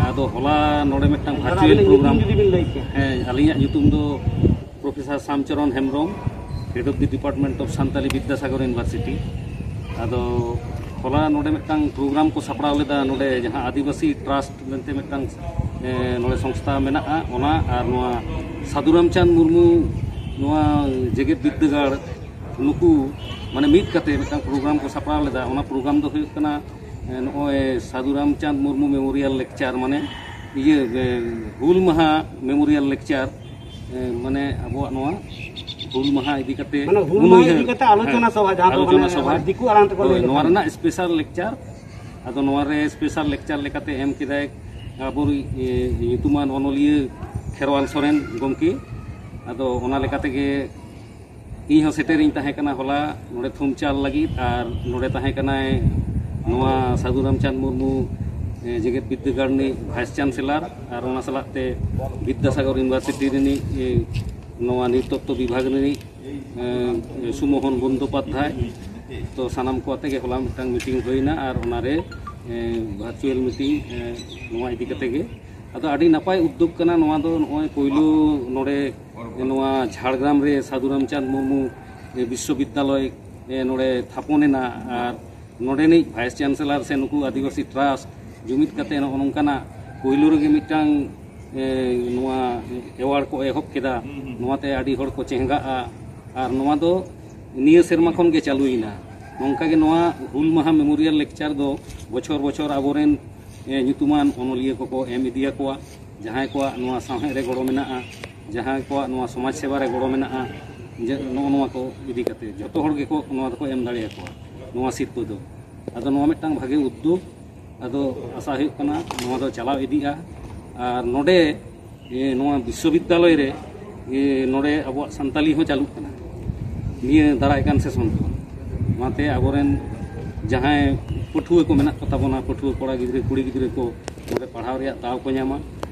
ᱟᱫᱚ ᱦᱚᱞᱟ ᱱᱚᱰᱮ ᱢᱤᱫᱴᱟᱝ ᱫᱟᱫᱟ, ᱵᱷᱟᱨᱪᱩᱣᱟᱞ ᱟᱹᱵᱤᱱᱟᱜ ᱧᱩᱛᱩᱢ ᱯᱨᱳᱜᱨᱟᱢ᱾ ᱡᱩᱫᱤ ᱵᱤᱱ ᱞᱟᱹᱭ ᱠᱮᱭᱟ᱾ ᱦᱮᱸ, ᱟᱹᱞᱤᱧᱟᱜ ᱧᱩᱛᱩᱢ ᱫᱚ professor Samcharan Hembrom, Head of the Department of Santali Bidyasagar University᱾ ᱟᱫᱚ ᱦᱚᱞᱟ ᱱᱚᱰᱮ ᱢᱤᱫᱴᱟᱝ ᱯᱨᱳᱜᱨᱟᱢ ᱠᱚ ᱥᱟᱯᱲᱟᱣ ᱞᱮᱫᱟ, ᱱᱚᱰᱮ ᱡᱟᱦᱟᱸ ᱟᱹᱫᱤᱵᱟᱹᱥᱤ ᱴᱨᱟᱥᱴ ᱢᱮᱱᱛᱮ ᱢᱤᱫᱴᱟᱝ, ᱮ, ᱱᱚᱰᱮ ᱥᱚᱝᱥᱛᱷᱟ ᱢᱮᱱᱟᱜᱼᱟ, ᱚᱱᱟ ᱟᱨ ᱱᱚᱣᱟ ᱥᱟᱹᱫᱷᱩ ᱨᱟᱢᱪᱟᱸᱫᱽ ᱢᱩᱨᱢᱩ ᱱᱚᱣᱟ ᱡᱮᱜᱮᱛ ᱵᱤᱨᱫᱟᱹᱜᱟᱲ, ᱱᱩᱠᱩ ᱢᱟᱱᱮ ᱢᱤᱫ ᱠᱟᱛᱮ ᱢᱤᱫᱴᱟᱝ ᱯᱨᱳᱜᱨᱟᱢ ᱠᱚ ᱥᱟᱯᱲᱟᱣ ᱞᱮᱫᱟ᱾ ᱚᱱᱟ ᱯᱨᱳᱜᱨᱟᱢ ᱫᱚ ᱦᱩᱭᱩᱜ ᱠᱟᱱᱟ, ᱮ, ᱱᱚᱜᱼᱚᱭ ᱥᱟᱹᱫᱷᱩ ᱨᱟᱢᱪᱟᱸᱫᱽ ᱢᱩᱨᱢᱩ ᱢᱮᱢᱳᱨᱤᱭᱟᱞ ᱞᱮᱠᱪᱟᱨ, ᱢᱟᱱᱮ ᱤᱭᱟᱹ, ᱮ, ᱦᱩᱞ ᱢᱟᱦᱟ ᱢᱮᱢᱳᱨᱤᱭᱟᱞ ᱞᱮᱠᱪᱟᱨ, ᱮ, ᱢᱟᱱᱮ ᱟᱵᱚᱣᱟᱜ ᱱᱚᱣᱟ ᱦᱩᱞ ᱢᱟᱦᱟ ᱤᱫᱤ ᱠᱟᱛᱮ ᱢᱟᱱᱮ ᱦᱩᱞ ᱢᱟᱦᱟ ᱩᱱᱩᱭᱦᱟᱹᱨ, ᱤᱫᱤ ᱠᱟᱛᱮ ᱟᱞᱳᱪᱚᱱᱟ ᱦᱮᱸ, ᱥᱚᱵᱷᱟ, ᱡᱟᱦᱟᱸ ᱫᱚ ᱟᱞᱳᱪᱚᱱᱟ ᱢᱟᱱᱮ ᱥᱚᱵᱷᱟ᱾ ᱫᱤᱠᱩ ᱟᱲᱟᱝ ᱛᱮᱠᱚ ᱦᱳᱭ, ᱞᱟᱹᱭ ᱱᱚᱣᱟ ᱞᱮᱠᱷᱟᱱ᱾ ᱨᱮᱱᱟᱜ ᱥᱯᱮᱥᱟᱞ ᱞᱮᱠᱪᱟᱨ᱾ ᱟᱫᱚ ᱱᱚᱣᱟ ᱨᱮ ᱥᱯᱮᱥᱟᱞ ᱞᱮᱠᱪᱟᱨ ᱞᱮᱠᱟᱛᱮ ᱮᱢ ᱠᱮᱫᱟᱭ ᱟᱵᱚᱨᱤᱡ, ᱮ, ᱧᱩᱛᱩᱢᱟᱱ ᱚᱱᱚᱞᱤᱭᱟᱹ ᱠᱷᱮᱨᱣᱟᱞ ᱥᱚᱨᱮᱱ ᱜᱚᱢᱠᱮ᱾ ᱟᱫᱚ ᱚᱱᱟ ᱞᱮᱠᱟ ᱛᱮᱜᱮ ᱤᱧ ᱦᱚᱸ ᱥᱮᱴᱮᱨᱤᱧ ᱛᱟᱦᱮᱸ ᱠᱟᱱᱟ ᱦᱚᱞᱟ ᱱᱚᱰᱮ ᱛᱷᱩᱢᱪᱟᱞ ᱞᱟᱹᱜᱤᱫ, ᱟᱨ ᱱᱚᱰᱮ ᱛᱟᱦᱮᱸ ᱠᱟᱱᱟᱭ ᱱᱚᱣᱟ ᱥᱟᱹᱫᱷᱩ ᱨᱟᱢᱪᱟᱸᱫᱽ ᱢᱩᱨᱢᱩ, ᱮ, ᱡᱮᱜᱮᱛ ᱵᱤᱨᱫᱟᱹᱜᱟᱲ ᱨᱤᱱᱤᱡ ᱵᱷᱟᱭᱤᱥ ᱪᱟᱱᱥᱮᱞᱟᱨ, ᱟᱨ ᱚᱱᱟ ᱥᱟᱞᱟᱜ ᱛᱮ ᱵᱤᱫᱽᱫᱟᱥᱟᱜᱚᱨ ᱤᱭᱩᱱᱤᱵᱷᱟᱨᱥᱤᱴᱤ ᱨᱤᱱᱤᱡ, ᱮ, ᱱᱚᱣᱟ ᱱᱤᱨᱛᱚᱛᱛᱚ ᱵᱤᱵᱷᱟᱜᱽ ᱨᱤᱱᱤᱡ, ᱮ, ᱥᱩᱢᱳᱦᱚᱱ ᱵᱚᱱᱫᱳᱯᱟᱫᱽᱫᱷᱟᱭ᱾ ᱛᱚ ᱥᱟᱱᱟᱢ ᱠᱚ ᱟᱛᱮ ᱜᱮ ᱦᱚᱞᱟ ᱢᱤᱫᱴᱟᱝ ᱢᱤᱴᱤᱝ ᱦᱩᱭᱱᱟ, ᱟᱨ ᱚᱱᱟᱨᱮ, ᱮ, ᱵᱷᱟᱨᱪᱩᱣᱟᱞ ᱢᱤᱴᱤᱝ, ᱮ, ᱱᱚᱣᱟ ᱤᱫᱤ ᱠᱟᱛᱮ ᱜᱮ᱾ ᱟᱫᱚ ᱟᱹᱰᱤ ᱱᱟᱯᱟᱭ ᱩᱫᱽᱫᱳᱜᱽ ᱠᱟᱱᱟ ᱱᱚᱣᱟ ᱫᱚ᱾ ᱱᱚᱜᱼᱚᱭ ᱯᱳᱭᱞᱳ ᱱᱚᱰᱮ ᱱᱚᱣᱟ ᱡᱷᱟᱲᱜᱨᱟᱢ ᱨᱮ ᱥᱟᱹᱫᱷᱩ ᱨᱟᱢᱪᱟᱸᱫᱽ ᱢᱩᱨᱢᱩ ᱵᱤᱥᱥᱚᱵᱤᱫᱽᱫᱟᱞᱚᱭ, ᱮ, ᱱᱚᱰᱮ ᱛᱷᱟᱯᱚᱱ ᱮᱱᱟ, ᱟᱨ ᱱᱚᱰᱮᱱᱤᱡ ᱵᱷᱟᱭᱤᱥ ᱪᱟᱱᱥᱮᱞᱟᱨ ᱥᱮ ᱱᱩᱠᱩ ᱟᱹᱫᱤᱵᱟᱹᱥᱤ ᱴᱨᱟᱥᱴ ᱡᱩᱢᱤᱫ ᱠᱟᱛᱮ ᱱᱚᱜᱼᱚ ᱱᱚᱝᱠᱟᱱᱟᱜ ᱯᱳᱭᱞᱳ ᱨᱮᱜᱮ ᱢᱤᱫᱴᱟᱝ, ᱮ, ᱱᱚᱣᱟ ᱮᱣᱟᱨᱰ ᱠᱚ ᱮᱦᱚᱵ ᱠᱮᱫᱟ᱾ ᱱᱚᱣᱟᱛᱮ ᱟᱹᱰᱤ ᱦᱚᱲ ᱠᱚ ᱪᱮᱸᱜᱷᱟᱜᱼᱟ, ᱟᱨ ᱱᱚᱣᱟ ᱫᱚ ᱱᱤᱭᱟᱹ ᱥᱮᱨᱢᱟ ᱠᱷᱚᱱ ᱜᱮ ᱪᱟᱹᱞᱩᱭᱮᱱᱟ᱾ ᱱᱚᱝᱠᱟ ᱜᱮ ᱱᱚᱣᱟ ᱦᱩᱞ ᱢᱟᱦᱟ ᱢᱮᱢᱳᱨᱤᱭᱟᱞ ᱞᱮᱠᱪᱟᱨ ᱫᱚ ᱵᱚᱪᱷᱚᱨ ᱵᱚᱪᱷᱚᱨ ᱟᱵᱚᱨᱮᱱ, ᱮ, ᱧᱩᱛᱩᱢᱟᱱ ᱚᱱᱚᱞᱤᱭᱟᱹ ᱠᱚᱠᱚ ᱮᱢ ᱤᱫᱤᱭᱟᱠᱚᱣᱟ, ᱡᱟᱦᱟᱸᱭ ᱠᱚᱣᱟᱜ ᱱᱚᱣᱟ ᱥᱟᱶᱦᱮᱫ ᱨᱮ ᱜᱚᱲᱚ ᱢᱮᱱᱟᱜᱼᱟ, ᱡᱟᱦᱟᱸᱭ ᱠᱚᱣᱟᱜ ᱱᱚᱣᱟ ᱥᱚᱢᱟᱡᱽ ᱥᱮᱵᱟ ᱨᱮ ᱜᱚᱲᱚ ᱢᱮᱱᱟᱜᱼᱟ, ᱡᱮ ᱱᱚᱜᱼᱚ ᱱᱚᱣᱟ ᱠᱚ ᱤᱫᱤ ᱠᱟᱛᱮ ᱡᱚᱛᱚ ᱦᱚᱲ ᱜᱮᱠᱚ ᱱᱚᱣᱟ ᱫᱚᱠᱚ ᱮᱢ ᱫᱟᱲᱮᱭᱟᱠᱚᱣᱟ, ᱱᱚᱣᱟ ᱥᱤᱨᱯᱟᱹ ᱫᱚ᱾ ᱟᱫᱚ ᱱᱚᱣᱟ ᱢᱤᱫᱴᱟᱝ ᱵᱷᱟᱜᱮ ᱩᱫᱽᱫᱳᱜᱽ᱾ ᱟᱫᱚ ᱟᱥᱟ ᱦᱩᱭᱩᱜ ᱠᱟᱱᱟ ᱱᱚᱣᱟ ᱫᱚ ᱪᱟᱞᱟᱣ ᱤᱫᱤᱜᱼᱟ, ᱟᱨ ᱱᱚᱰᱮ, ᱮ, ᱱᱚᱣᱟ ᱵᱤᱥᱥᱚᱵᱤᱫᱽᱫᱟᱞᱚᱭ ᱨᱮ, ᱮ, ᱱᱚᱰᱮ ᱟᱵᱚᱣᱟᱜ ᱥᱟᱱᱛᱟᱞᱤ ᱦᱚᱸ ᱪᱟᱹᱞᱩᱜ ᱠᱟᱱᱟ᱾ ᱱᱤᱭᱟᱹ ᱫᱟᱨᱟᱭ ᱠᱟᱱ ᱥᱮᱥᱚᱱ ᱠᱚ᱾ ᱚᱱᱟᱛᱮ ᱟᱵᱚᱨᱮᱱ ᱡᱟᱦᱟᱸᱭ ᱯᱟᱹᱴᱷᱩᱣᱟᱹ ᱠᱚ ᱢᱮᱱᱟᱜ ᱠᱚ ᱛᱟᱵᱚᱱᱟ, ᱯᱟᱹᱴᱷᱩᱣᱟᱹ ᱠᱚᱲᱟ ᱜᱤᱫᱽᱨᱟᱹ, ᱠᱩᱲᱤ ᱜᱤᱫᱽᱨᱟᱹ ᱠᱚ ᱱᱚᱰᱮ ᱯᱟᱲᱦᱟᱣ ᱨᱮᱭᱟᱜ ᱫᱟᱣ ᱠᱚ ᱧᱟᱢᱟ,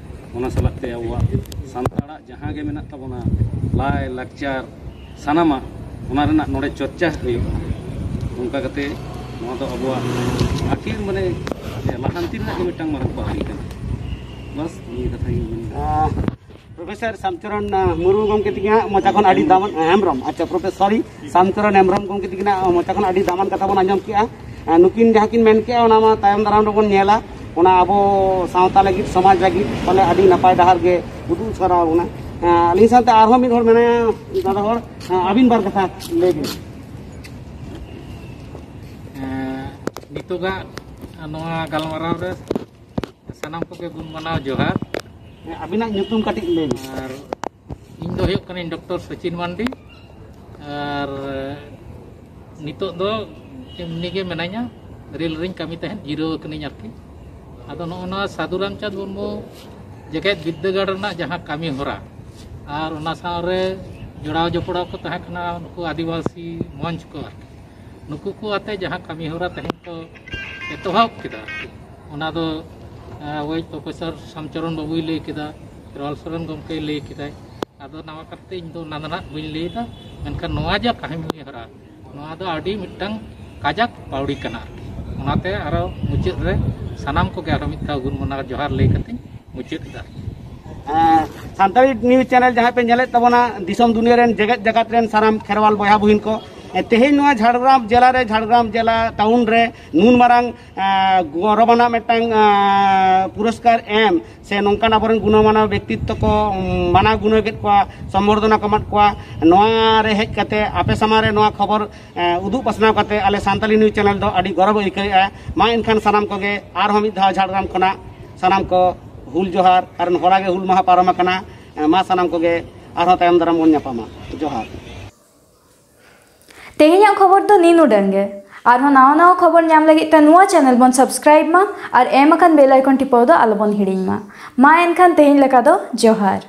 ᱚᱱᱟ ᱥᱟᱞᱟᱜ ᱛᱮ ᱟᱵᱚᱣᱟᱜ ᱥᱟᱱᱛᱟᱲᱟᱜ ᱡᱟᱦᱟᱸ ᱜᱮ ᱢᱮᱱᱟᱜ ᱛᱟᱵᱚᱱᱟ, ᱞᱟᱭ ᱞᱟᱠᱪᱟᱨ ᱥᱟᱱᱟᱢᱟᱜ, ᱚᱱᱟ ᱨᱮᱱᱟᱜ ᱱᱚᱰᱮ ᱪᱚᱨᱪᱟ ᱦᱩᱭᱩᱜᱼᱟ᱾ ᱚᱱᱠᱟ ᱠᱟᱛᱮ ᱱᱚᱣᱟ ᱫᱚ ᱟᱵᱚᱣᱟᱜ ᱟᱹᱠᱷᱤᱨ, ᱢᱟᱱᱮ, ᱞᱟᱦᱟᱱᱛᱤ ᱨᱮᱱᱟᱜ ᱜᱮ ᱢᱤᱫᱴᱟᱝ ᱢᱟᱨᱟᱝ ᱯᱟᱹᱦᱲᱤ ᱠᱟᱱᱟ᱾ ᱵᱟᱥ, ᱱᱤᱭᱟᱹ ᱠᱟᱛᱷᱟ ᱜᱮᱧ ᱢᱮᱱᱟ᱾ ᱟᱦ, ᱯᱨᱚᱯᱷᱮᱥᱚᱨ ᱥᱟᱢᱪᱚᱨᱚᱱ, ᱟᱦ, ᱢᱩᱨᱢᱩ ᱜᱚᱢᱠᱮ ᱛᱤᱠᱤᱱᱟᱜ ᱢᱚᱪᱟ ᱠᱷᱚᱱ ᱟᱹᱰᱤ ᱫᱟᱢᱟᱱ, ᱟᱦ, ᱦᱮᱢᱵᱨᱚᱢ, ᱟᱪᱪᱷᱟ, ᱯᱨᱚᱯᱷᱮᱥᱚᱨ, ᱥᱚᱨᱤ, ᱥᱟᱢᱪᱚᱨᱚᱱ ᱦᱮᱢᱵᱨᱚᱢ ᱜᱚᱢᱠᱮ ᱛᱤᱠᱤᱱᱟᱜ ᱢᱚᱪᱟ ᱠᱷᱚᱱ ᱟᱹᱰᱤ ᱫᱟᱢᱟᱱ ᱠᱟᱛᱷᱟ ᱵᱚᱱ ᱟᱸᱡᱚᱢ ᱠᱮᱜᱼᱟ᱾ ᱟᱦ, ᱱᱩᱠᱤᱱ ᱡᱟᱦᱟᱸ ᱠᱤᱱ ᱢᱮᱱ ᱠᱮᱜᱼᱟ, ᱚᱱᱟ ᱢᱟ ᱛᱟᱭᱚᱢ ᱫᱟᱨᱟᱢ ᱨᱮᱵᱚᱱ ᱧᱮᱞᱟ, ᱚᱱᱟ ᱟᱵᱚ ᱥᱟᱶᱛᱟ ᱞᱟᱹᱜᱤᱫ, ᱥᱚᱢᱟᱡᱽ ᱞᱟᱹᱜᱤᱫ ᱯᱟᱞᱮ ᱟᱹᱰᱤ ᱱᱟᱯᱟᱭ ᱰᱟᱦᱟᱨ ᱜᱮ ᱩᱫᱩᱜ ᱥᱚᱫᱚᱨ ᱟᱵᱚᱱᱟ᱾ ᱟᱦ, ᱟᱹᱞᱤᱧ ᱥᱟᱶᱛᱮ ᱟᱨᱦᱚᱸ ᱢᱤᱫ ᱦᱚᱲ ᱢᱮᱱᱟᱭᱟ, ᱫᱟᱫᱟ ᱦᱚᱲ, ᱟᱦ, ᱟᱹᱵᱤᱱ ᱵᱟᱨ ᱠᱟᱛᱷᱟ ᱞᱟᱹᱭ ᱵᱤᱱ᱾ ᱟᱦ, ᱱᱤᱛᱚᱜᱟᱜ ᱱᱚᱣᱟ ᱜᱟᱞᱢᱟᱨᱟᱣ ᱨᱮ ᱥᱟᱱᱟᱢ ᱠᱚᱜᱮ ᱜᱩᱱ ᱢᱟᱱᱟᱣ ᱡᱚᱦᱟᱨ᱾ ᱦᱮᱸ, ᱟᱹᱵᱤᱱᱟᱜ ᱧᱩᱛᱩᱢ ᱠᱟᱹᱴᱤᱡ ᱞᱟᱹᱭ ᱵᱤᱱ᱾ ᱟᱨ ᱤᱧ ᱫᱚ ᱦᱩᱭᱩᱜ ᱠᱟᱹᱱᱟᱹᱧ ᱰᱚᱠᱴᱚᱨ ᱥᱚᱪᱤᱱ ᱢᱟᱱᱰᱤ᱾ ᱟᱨ ᱱᱤᱛᱚᱜ ᱫᱚ ᱮᱢᱱᱤ ᱜᱮ ᱢᱮᱱᱟᱧᱟ, ᱨᱮᱞ ᱨᱮᱧ ᱠᱟᱹᱢᱤ ᱛᱟᱦᱮᱸᱫ, ᱡᱤᱨᱟᱹᱣ ᱟᱠᱟᱱᱟᱹᱧ ᱟᱨᱠᱤ᱾ ᱟᱫᱚ ᱱᱚᱜᱼᱚ ᱱᱚᱣᱟ ᱥᱟᱹᱫᱷᱩ ᱨᱟᱢᱪᱟᱸᱫᱽ ᱢᱩᱨᱢᱩ ᱡᱮᱜᱮᱛ ᱵᱤᱨᱫᱟᱹᱜᱟᱲ ᱨᱮᱱᱟᱜ ᱡᱟᱦᱟᱸ ᱠᱟᱹᱢᱤ ᱦᱚᱨᱟ ᱟᱨ ᱚᱱᱟ ᱥᱟᱶᱨᱮ ᱡᱚᱲᱟᱣ ᱡᱚᱯᱲᱟᱣ ᱠᱚ ᱛᱟᱦᱮᱸ ᱠᱟᱱᱟ ᱱᱩᱠᱩ ᱟᱹᱫᱤᱵᱟᱹᱥᱤ ᱢᱚᱧᱪ ᱠᱚ ᱟᱨᱠᱤ, ᱱᱩᱠᱩ ᱠᱚ ᱟᱛᱮ ᱡᱟᱦᱟᱸ ᱠᱟᱹᱢᱤ ᱦᱚᱨᱟ ᱛᱮᱦᱮᱧ ᱠᱚ ᱮᱛᱚᱦᱚᱵ ᱠᱮᱫᱟ ᱟᱨᱠᱤ, ᱚᱱᱟ ᱫᱚ, ᱟᱸ, ᱟᱵᱚᱭᱤᱡ ᱯᱨᱚᱯᱷᱮᱥᱚᱨ ᱥᱟᱢᱪᱚᱨᱚᱱ ᱵᱟᱹᱵᱩᱭ ᱞᱟᱹᱭ ᱠᱮᱫᱟ, ᱠᱷᱮᱨᱣᱟᱞ ᱥᱚᱨᱮᱱ ᱜᱚᱢᱠᱮᱭ ᱞᱟᱹᱭ ᱠᱮᱫᱟᱭ᱾ ᱟᱫᱚ ᱱᱟᱣᱟ ᱠᱟᱨᱛᱮ ᱤᱧ ᱫᱚ ᱚᱱᱟ ᱫᱚ ᱱᱟᱦᱟᱜ ᱵᱟᱹᱧ ᱞᱟᱹᱭ ᱮᱫᱟ, ᱢᱮᱱᱠᱷᱟᱱ ᱱᱚᱣᱟ ᱡᱟ ᱠᱟᱹᱦᱱᱤ ᱦᱚᱨᱟ, ᱱᱚᱣᱟ ᱫᱚ ᱟᱹᱰᱤ ᱢᱤᱫᱴᱟᱝ ᱠᱟᱡᱟᱠ ᱯᱟᱹᱣᱲᱤ ᱠᱟᱱᱟ ᱟᱨᱠᱤ᱾ ᱚᱱᱟᱛᱮ ᱟᱨᱚ ᱢᱩᱪᱟᱹᱫ ᱨᱮ ᱥᱟᱱᱟᱢ ᱠᱚᱜᱮ ᱟᱨᱚ ᱢᱤᱫ ᱫᱷᱟᱣ ᱜᱩᱱ ᱢᱟᱱᱟᱣ ᱡᱚᱦᱟᱨ ᱞᱟᱹᱭ ᱠᱟᱛᱮᱧ ᱢᱩᱪᱟᱹᱫ ᱮᱫᱟ᱾ ᱟᱨ ᱥᱟᱱᱛᱟᱲᱤ ᱱᱤᱭᱩᱡᱽ ᱪᱮᱱᱮᱞ ᱡᱟᱦᱟᱸᱭ ᱯᱮ ᱧᱮᱞᱮᱫ ᱛᱟᱵᱚᱱᱟ, ᱫᱤᱥᱚᱢ ᱫᱩᱱᱤᱭᱟᱹ ᱨᱮᱱ ᱡᱮᱜᱮᱛ ᱡᱟᱠᱟᱛ ᱨᱮᱱ ᱥᱟᱱᱟᱢ ᱠᱷᱮᱨᱣᱟᱞ ᱵᱚᱭᱦᱟ ᱵᱩᱦᱤᱱ ᱠᱚ, ᱮ, ᱛᱮᱦᱮᱧ ᱱᱚᱣᱟ ᱡᱷᱟᱲᱜᱨᱟᱢ ᱡᱮᱞᱟ ᱨᱮ, ᱡᱷᱟᱲᱜᱨᱟᱢ ᱡᱮᱞᱟ ᱴᱟᱣᱩᱱ ᱨᱮ ᱱᱩᱱ ᱢᱟᱨᱟᱝ, ᱮ, ᱜᱚᱨᱚᱵᱟᱱᱟᱜ ᱢᱤᱫᱴᱟᱝ, ᱮ, ᱯᱩᱨᱚᱥᱠᱟᱨ ᱮᱢ ᱥᱮ ᱱᱚᱝᱠᱟᱱ ᱟᱵᱚᱨᱮᱱ ᱜᱩᱱᱚᱢᱟᱱᱟᱣ ᱵᱮᱠᱛᱤᱛᱛᱚ ᱠᱚ, ᱩᱢ, ᱢᱟᱱᱟᱣ ᱜᱩᱱᱟᱹᱣ ᱠᱮᱫ ᱠᱚᱣᱟ, ᱥᱚᱢᱵᱚᱨᱫᱷᱚᱱᱟ ᱠᱚ ᱮᱢᱟᱫ ᱠᱚᱣᱟ, ᱱᱚᱣᱟ ᱨᱮ ᱦᱮᱡ ᱠᱟᱛᱮ ᱟᱯᱮ ᱥᱟᱢᱟᱝ ᱨᱮ ᱱᱚᱣᱟ ᱠᱷᱚᱵᱚᱨ, ᱮ, ᱩᱫᱩᱜ ᱯᱟᱥᱱᱟᱣ ᱠᱟᱛᱮ ᱟᱞᱮ ᱥᱟᱱᱛᱟᱞᱤ ᱱᱤᱭᱩᱡᱽ ᱪᱮᱱᱮᱞ ᱫᱚ ᱟᱹᱰᱤ ᱜᱚᱨᱚᱵᱽ ᱟᱹᱭᱠᱟᱹᱣᱮᱫᱼᱟ᱾ ᱢᱟ ᱮᱱᱠᱷᱟᱱ ᱥᱟᱱᱟᱢ ᱠᱚᱜᱮ ᱟᱨᱦᱚᱸ ᱢᱤᱫ ᱫᱷᱟᱣ ᱡᱷᱟᱲᱜᱨᱟᱢ ᱠᱷᱚᱱᱟᱜ ᱥᱟᱱᱟᱢ ᱠᱚ ᱦᱩᱞ ᱡᱚᱦᱟᱨ, ᱠᱟᱨᱚᱱ ᱦᱚᱞᱟ ᱜᱮ ᱦᱩᱞ ᱢᱟᱦᱟ ᱯᱟᱨᱚᱢ ᱟᱠᱟᱱᱟ᱾ ᱮ, ᱢᱟ ᱥᱟᱱᱟᱢ ᱠᱚᱜᱮ ᱟᱨᱦᱚᱸ ᱛᱟᱭᱚᱢ ᱫᱟᱨᱟᱢ ᱵᱚᱱ ᱧᱟᱯᱟᱢᱟ᱾ ᱡᱚᱦᱟᱨ᱾ ᱛᱮᱦᱮᱧᱟᱜ ᱠᱷᱚᱵᱚᱨ ᱫᱚ ᱱᱤᱱ ᱩᱰᱟᱹᱝ ᱜᱮ᱾ ᱟᱨᱦᱚᱸ ᱱᱟᱣᱟ ᱱᱟᱣᱟ ᱠᱷᱚᱵᱚᱨ ᱧᱟᱢ ᱞᱟᱹᱜᱤᱫ ᱛᱮ ᱱᱚᱣᱟ ᱪᱮᱱᱮᱞ ᱵᱚᱱ ᱥᱟᱵᱥᱠᱨᱟᱭᱤᱵ ᱢᱟ ᱟᱨ ᱮᱢ ᱟᱠᱟᱱ ᱵᱮᱞ ᱟᱭᱠᱚᱱ ᱴᱤᱯᱟᱹᱣ ᱫᱚ ᱟᱞᱚᱵᱚᱱ ᱦᱤᱲᱤᱧ ᱢᱟ᱾ ᱢᱟ ᱮᱱᱠᱷᱟᱱ ᱛᱮᱦᱮᱧ ᱞᱮᱠᱟ ᱫᱚ ᱡᱚᱦᱟᱨ᱾